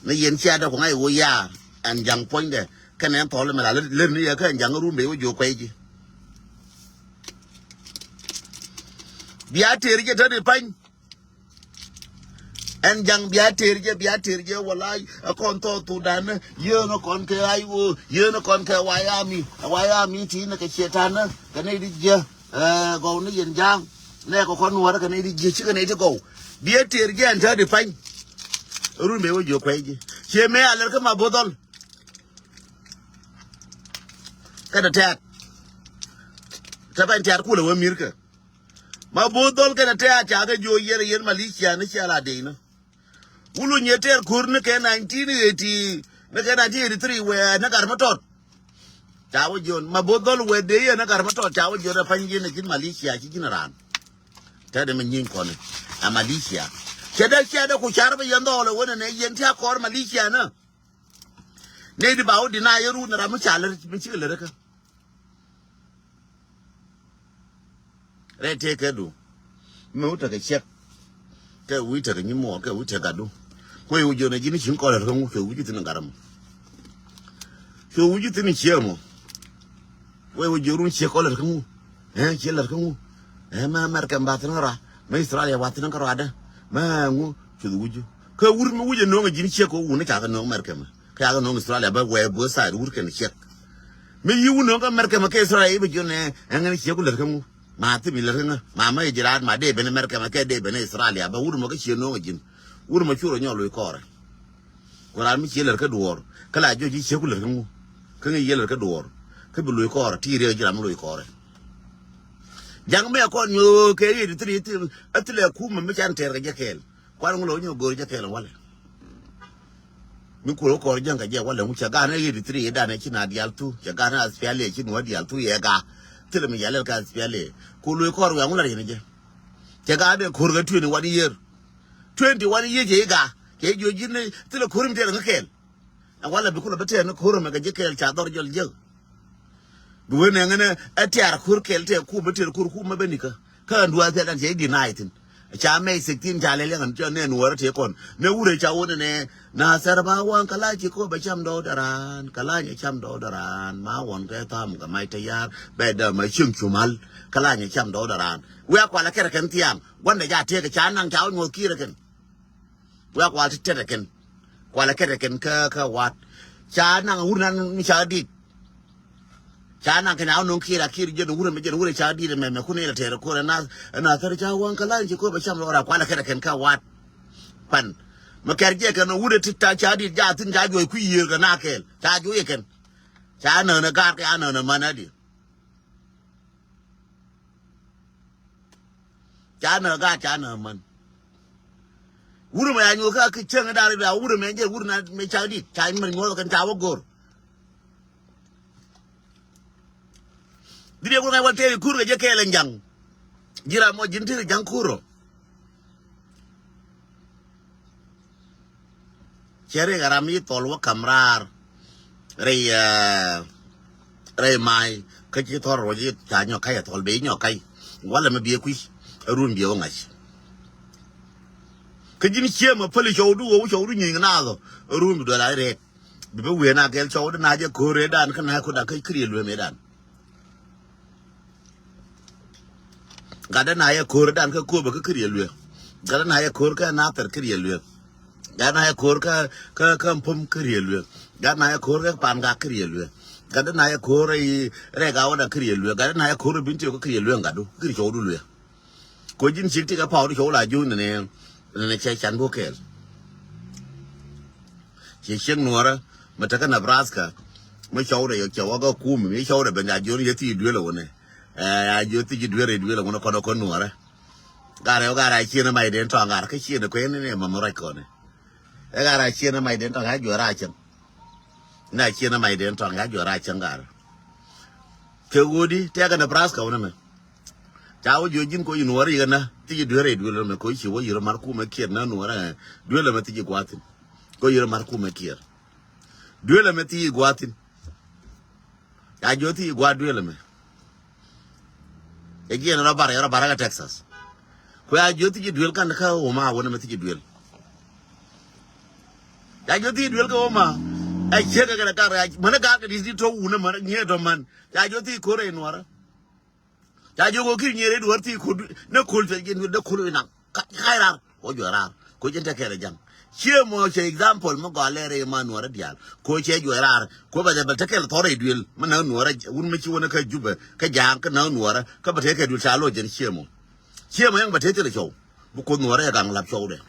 Ni yɛn cia dee ku ŋa̱c ɣöö yaar ɛn ja̱ŋ puɔ̱nydɛ kɛnɛ ɛn thɔl mi la lät ni yɛ kä ɛn ja̱ŋ rum bɛy wä jiök kuɛy ji̱. Bia tëër jɛ täni pa̱ny. Ɛn ja̱ŋ bia tëër jɛ bia tëër jɛ wala ɛ kɔn thɔɔk thudan ni yeen ɛ kɔn kɛ ay ɣöö yeen ɛ kɔn kɛ wayami ɛ wayami ti ni kɛ ciɛ ta̱n ni kɛ nɛy di jiɛ. Ɛ gɔw ni yɛn ja̱a̱ŋ nɛ kɛ kɔn nuɔ̱ɔ̱rä kɛ nɛy ti jiɛ cikɛ nɛy ti gɔw. Biɛ tëër jiɛn täti pa̱ny. Run bɛ wä jiök kuɛy ji̱ ciɛ mëë a lɛr kä ma bo̱th dhɔl. Kɛnɛ tɛ̈t te pa̱ny tɛ̈t kulɛ wä mi̱rkɛ. Ma bo̱th dhɔl kɛnɛ tɛ̈t ca kɛ jiök yɛn yɛn Malaysia ni cia la dec ni. Wulu nyɛ tɛɛr ko̱r ni kɛ nineteen eighty ni kɛ nineteen eighty three wɛ ni gat mi tɔt. Ca wä jiɔn ma bo̱th dhɔl wɛ dee yɛn ni gat mi tɔt ca wä jiɔn ɛ pa̱ny yɛn ɛ ji̱n Malaysia ci ji̱n raan. Tɛt ɛmɛ nyieny kɔn ɛ Malaysia. Cɛ dee cɛ dee ku car bä yɛn dhɔl ɛ wen ɛ nɛ yɛn ti a kɔr Malaysia ni. Nɛy di ba wä di na yɛ run ram mi ca lär mi cikɛ lär kä. Rɛy tëë kɛ du. Mɛ wä tekɛ ciɛk. Kɛ wi̱i̱ tekɛ nyi muɔɔr kɛ wi̱i̱ tekɛ gatdu. Kuɛ wä jiɔn a ji̱n ci̱n kɔlɛt kä ŋu kɛ wi̱i̱ ji̱ thi̱n gat mɔ. Kɛ wi̱i̱ ji̱ thi̱n ciɛ mɔ. Kuɛ wä jiɔn run ciɛ kɔlɛt kä ŋu. Ɛ ciɛ lɛt kä ŋu. Ɛ mɛ America ba thi̱n kä rua. Mɛ Australia ba thi̱n kä rua dɛ. Mɛ ŋu cuth wi̱i̱ ji̱. Kɛ wur mi wi̱c ɛ no̱o̱ŋ a ji̱n ciɛ kɛ wun ca kɛ no̱o̱ŋ America mɛ. Kɛ ca kɛ no̱o̱ŋ Australia bä wɛ both side wur kɛn ciɛk. Mi yi wun no̱o̱ŋ kä America mɛ kɛ Australia i̱ bɛ jiɔn ɛ ɛ ŋɛn ciɛ ku lɛt kä ŋu. Ma thim ilät kä ŋä ma ma ijirat ma dee ben America ma kɛ dee ben Australia ba wut mɔ kä cie no̱o̱ŋ a ji̱n. Wut mɔ curɛ nyɔk loc kɔɔrɛ. Ku raan mi cie lät kä duɔɔr kä la jɔc i̱ cie ku lät kä ŋu. Kä ŋä yiee lät kä duɔɔr kä bi loc kɔɔrɛ ti riek ji̱ ram mi loc kɔɔrɛ. Ja̱ŋ mi a kɔn nyöök kɛ i̱ ti thil a thilɛ kumɛ mi can tɛɛr kɛ jɛ kɛɛl. Kuan ŋu lo̱ nyɔk go̱o̱r jɛ kɛɛl walɛ. Mi kur kɔr jäŋ kɛ jɛ walɛ ŋu cɛ gan ɛ eighty three dan ɛ ci na dial thu cɛ gan ɛ aspiali ɛ ci nuɔ dial thu yɛ ga. Thilɛ mi yalɛ ka aspiali ku lo̱ kɔr wɛ ŋu la riɛn jɛ. Cɛ ga dee kur kɛ twenty one year. Twenty one year cɛ ga cɛ jiɔ ji̱n thilɛ kur mi tɛɛr ŋa kɛɛl. Ɛ walɛ bi kulɛ bi tɛɛr ni kur mɛ kɛ jɛ kɛɛl ca dhɔr jɔl jɛ. Bi wen nɛ ŋänɛ ɛ tiar kur kɛl tɛ kum ɛ tiar kur kum ɛ bɛ nikä. Kä ɛn duath thil ɛn cɛ i̱ deny thin. Ca mɛy sixteen ca lɛl yɛn ɣän cɔ nɛ nuɔɔrä tëë kɔn nɛ wurɛ ca wun nɛ. Na thɛr ba waŋ kä la ci kop ɛ cam dɔw dɛ raan kä la nyɛ cam dɔw dɛ raan ma wɔn kɛ tham kɛ mac te yar bɛ däm ɛ cieŋ cumal kä la nyɛ cam dɔw dɛ raan. Wiak kualɛ kɛrɛ kɛn thiaŋ gua̱ndɛ ja tëëk ca naŋ ca wä nyuɔth ki̱i̱rɛ kɛn. Wiak kual ti tɛtɛ kɛn. Kualɛ kɛtɛ kɛn kä kä wat. Ca naŋ wur nan mi ca dit. Ca naŋ kɛn a wä no̱ŋ kiɛɛr a kiɛɛr jɛn wurɛ mɛ jɛn wurɛ ca dit mɛ mɛ kun ilɛ tɛɛr ko̱r ɛn a thɛr ca waŋ kä la̱n ci ko̱r bɛ cam lɔra kualɛ kɛtɛ kɛn kä wat. Pan mɛ kɛr jɛ kɛn wurɛ ti ta ca dit ja thin ca juɔc kui̱ yiëër kɛ na kɛɛl ca juɔc kɛn. Ca nään ɛ gaar kɛ a nään ɛ män adi. Ca nä gaat ca nä män. Wurɛ mɛ ya nyuɔth kä kä cäŋ dan bia wurɛ mɛ jɛ wurɛ na mɛ ca dit ca mɛ nyuɔth kɛn ca wä go̱r. Diri wurɛ ŋa̱c wä tëë kur kɛ jɛ kɛɛl ɛn jaŋ. Jira mɔ ji̱n tëë jaŋ kurɔ. Cɛ rik a ram i̱ thɔl wä kam raar. Rɛy, eh, rɛy ma̱a̱y kä ci thɔl ruɔc i̱ ca nyɔk ka̱c a thɔl ben i̱ nyɔk ka̱c. Walɛ mi biɛ kui̱ a run biɛ wä ŋa̱c. Kä ji̱n ciemä päli cɔwdu wä wä cɔwdu nyuny kɛ naath ɔ run bi duel a rɛɛt. Bi bä wee na gɛl cɔwdu na jɛ ko̱r rɛɛt dan kä na kut dan kä kri luee mɛ dan. Gatdä na yɛ ko̱r dan kä Köpɛ kä kiriɛ luek. Gatdä na yɛ ko̱r kä Nathɛr kiriɛ luek. Gatdä na yɛ ko̱r kä kä kä Mpom kiriɛ luek. Gatdä na yɛ ko̱r kä Pangak kiriɛ luek. Gatdä na yɛ ko̱r i rɛk awä dan kiriɛ luek. Gatdä na yɛ ko̱r i Bentiu kä kiriɛ luek gatdu kiri cɔwdu luek. Ko ji̱n cik ti kɛ paw di cɔw la juny ni ni ni cɛ can bo kɛɛl. Ci cieŋ nuɔrä mɛ tekä Nebraska mɛ cɔwdɛ yɔ cɛ wä kä kumi mi cɔwdɛ ben ya jiɔn yɛ thi duel wä ni. Ɛ ya jiɔn thi ji duel rɛ duel wä ni kɔn kɔn nuɔrä. Garɛ wä garɛ a ciɛn ma iden tɔŋ garɛ kä ciɛn kɔ ni ni ma mɛ rɔc kɔn ni. Ɛ garɛ a ciɛn ma iden tɔŋ ya juɔrä a cieŋ. Na ciɛn ma iden tɔŋ ya juɔrä a cieŋ garɛ. Kɛ ɣöö di tɛkɛ Nebraska wä ni mɛ. Ca wä jiɔ ji̱n ko yi nuɔrä yikɛ na thi ji duel rɛ duel mɛ ko ci wä yirä mar kumɛ kiɛt na nuɔrä duel mɛ thi ji guathin. Ko yirä mar kumɛ kiɛt. Duel mɛ thi ji guathin. Ya jiɔ thi ji guat duel mɛ. Ɛ jiɛn rɔ bar yɛ rɔ bar kä Texas. Ko ya jiɔ thi ji duel kan kä wä ma wä ni mɛ thi ji duel. Ya jiɔ thi ji duel kä wä ma. Ɛ ciek kɛ kɛ kar ya mɛ ni gar kɛ dis di tɔ wun mɛ ni tɔ man. Ya jiɔ thi ji ko̱r rɛ nuɔrä. Ca jiök ɣöö ki̱n nyier i̱ duäär ti ko̱r ni ko̱l cuɛ ji̱n wi̱r dee ko̱l wi̱ naŋ. Ka̱c ka̱c raar. Ko̱ juɛ raar. Ko̱ ji̱n te kɛɛl ɛ ja̱ŋ. Cië mɔ cɛ example mi gɔaa lɛɛr i̱ ma nuɔɔrɛ diaal. Ko̱ cɛ juɛ raar. Ko̱ bɛ jɛ bɛ te kɛɛl thɔr i̱ duël. Mi näk nuɔɔrɛ wun mi ci wänä kä Jubɛ. Kä ja̱a̱ŋ kä näk nuɔɔrɛ. Kä bɛ te kɛ duël ca loc jɛn cië mɔ. Cië mɔ yɛn bɛ te thilɛ cɔw. Bi Kuoth nuɔɔrɛ ɛ gaŋ lap cɔwdɛ.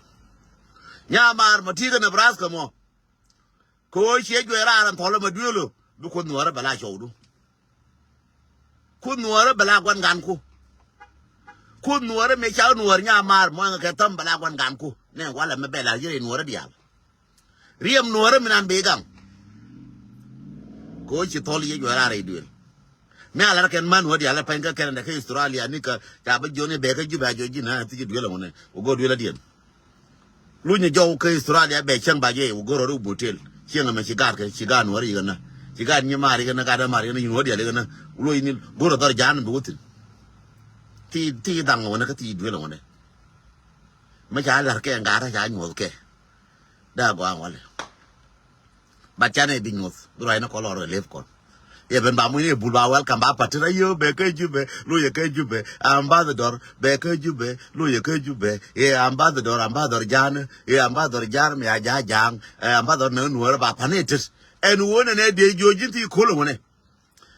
Nyamaar mɔ ti kä Nebraska mɔ. Kɛ ɣöö ciɛ juɛc raar ɛn thɔl ɛmɛ duëël ɔ bi Kuoth nuɔɔrä bɛ la cɔwdu. Kuoth nuɔɔrä bɛ la gua̱n ganku. Kuoth nuɔɔrä mëë ca nuɔɔr nyamaar muaŋ kɛ thäm bɛ la gua̱n ganku. Nɛ walɛ mɛ bɛ la yɛrɛ nuɔɔrä diaal. Riɛm nuɔɔrä mi nan bɛ gaŋ. Kɛ ɣöö ci thɔl yɛ juɛc raar rɛy duëël. Mi a lar kɛn man wä dial ɛ pɛny kä Canada kä Australia ni kä ca bä jiɔni bɛ kä Jubɛ a jɔ ji̱n a thiec duel ɛ ŋuɔnɛ wä go̱o̱r duel a diɛn. Luny jɔw kä Australia bɛ cäŋ ba jɛ wä go̱o̱r rɔ ri wä botel cieŋ ɛmɛ ci gaat kɛ ci gaat nuɔr yikɛ nä ci gaat nyi maar yikɛ nä gaat ɛ maar yikɛ nä yin wä dial yikɛ nä. Luny ni go̱o̱r rɔ dhɔr ja̱a̱n bi wä thi̱n. Thi thi dhaŋ ɛ ŋuɔnɛ kä thi duel ɛ ŋuɔnɛ. Mi ca lar kɛ ŋa̱a̱t ca nyuɔth kɛ. Daa gɔaa ŋuɔlɛ. But canɛ bi nyuɔth bi ruacni kɔn lɔr kɛ lep kɔn. Yɛ ben ba mucni bul ba welcome ba patit a yio bɛ kä Jubɛ lo yɛ kä Jubɛ ambassador bɛ kä Jubɛ lo yɛ kä Jubɛ. Yɛ ambassador ambassador Ja̱a̱n yɛ ambassador Ja̱a̱n mi a ja̱a̱ ja̱a̱ŋ. Ɛ ambassador nɛ nuɔr ba pani tit ɛn wonɛ nɛ diɛ jiɔ ji̱n ti kol wonɛ.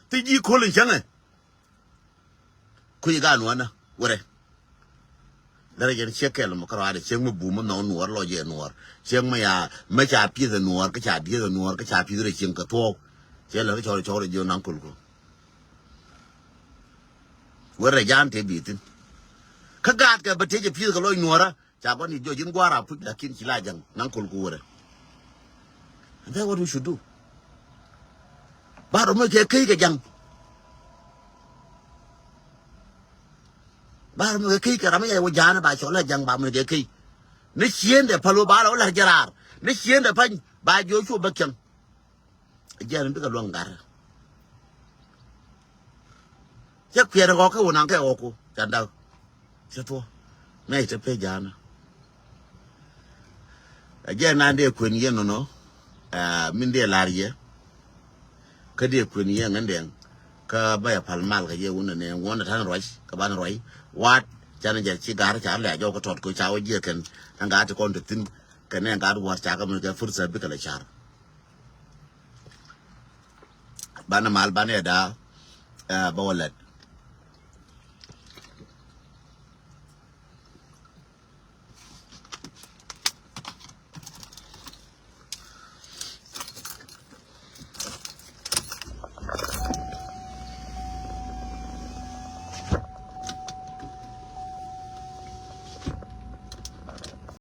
Ti ji̱ kol in cäŋɛ. Kui̱ gan wänä wurɛ. Lärä jɛn ciek kɛl mɔ kärɔadɛ ciek mi bum mi nhɔk nuɔɔr lɔ jɛ nuɔɔr ciek mi ya mi ca pieth ɛ nuɔɔr kä ca dieth ɛ nuɔɔr kä ca pieth rɛ cieŋ kɛ thuɔɔk. Ciek lärä cɔl cɔl rɛ jiɔ naŋ kulku. Wurɛ jan te bi thin. Kä gaat kɛ bɛ tec ɛ pieth kɛ lɔc nuɔɔrä. Ca gua̱n i̱ jɔc in gua̱a̱r a puc lakin ci la ja̱ŋ naŋ kol ku wurɛ. And that's what we should do. Ba rɔ mi kɛ key kɛ ja̱ŋ. Ba rɔ mi kɛ key kɛ ram yɛ wä ja̱a̱n ba cɔl la ja̱ŋ ba mi kɛ key. Ni ciendɛ palo ba rɔ la jɛ raar ni ciendɛ pa̱ny ba jiɔ cu bä kiɛŋ. Jiɛn bikɛ luäŋ gat. Cɛ kuiɛt ɛ ɣɔk kä wä naŋ kɛ ɣɔku ca dak. Cɛ thuɔ nɛ cɛ pec ja̱a̱nä. Ɛ jiɛn nan dee kuën yɛn nɔnɔ. Ɛ min dee lar yɛ. Kä dee kuën yɛ ŋän dɛŋ kä bä yɛ pal mal kɛ yɛ wun nɛ ŋuɔn ɛ ta̱n ruac kɛ ban ruac. Waat canɛ jɛ ci gar ca lɛ a jɔw kä tɔt kɛ ca wä jiɛ kɛn. Ɛn gat ti kɔn ti thin kɛn ɛn gat waat ca kä min kɛ fursa bikɛ lɛ car. Banɛ mal banɛ da. Ɛ bä wä lɛt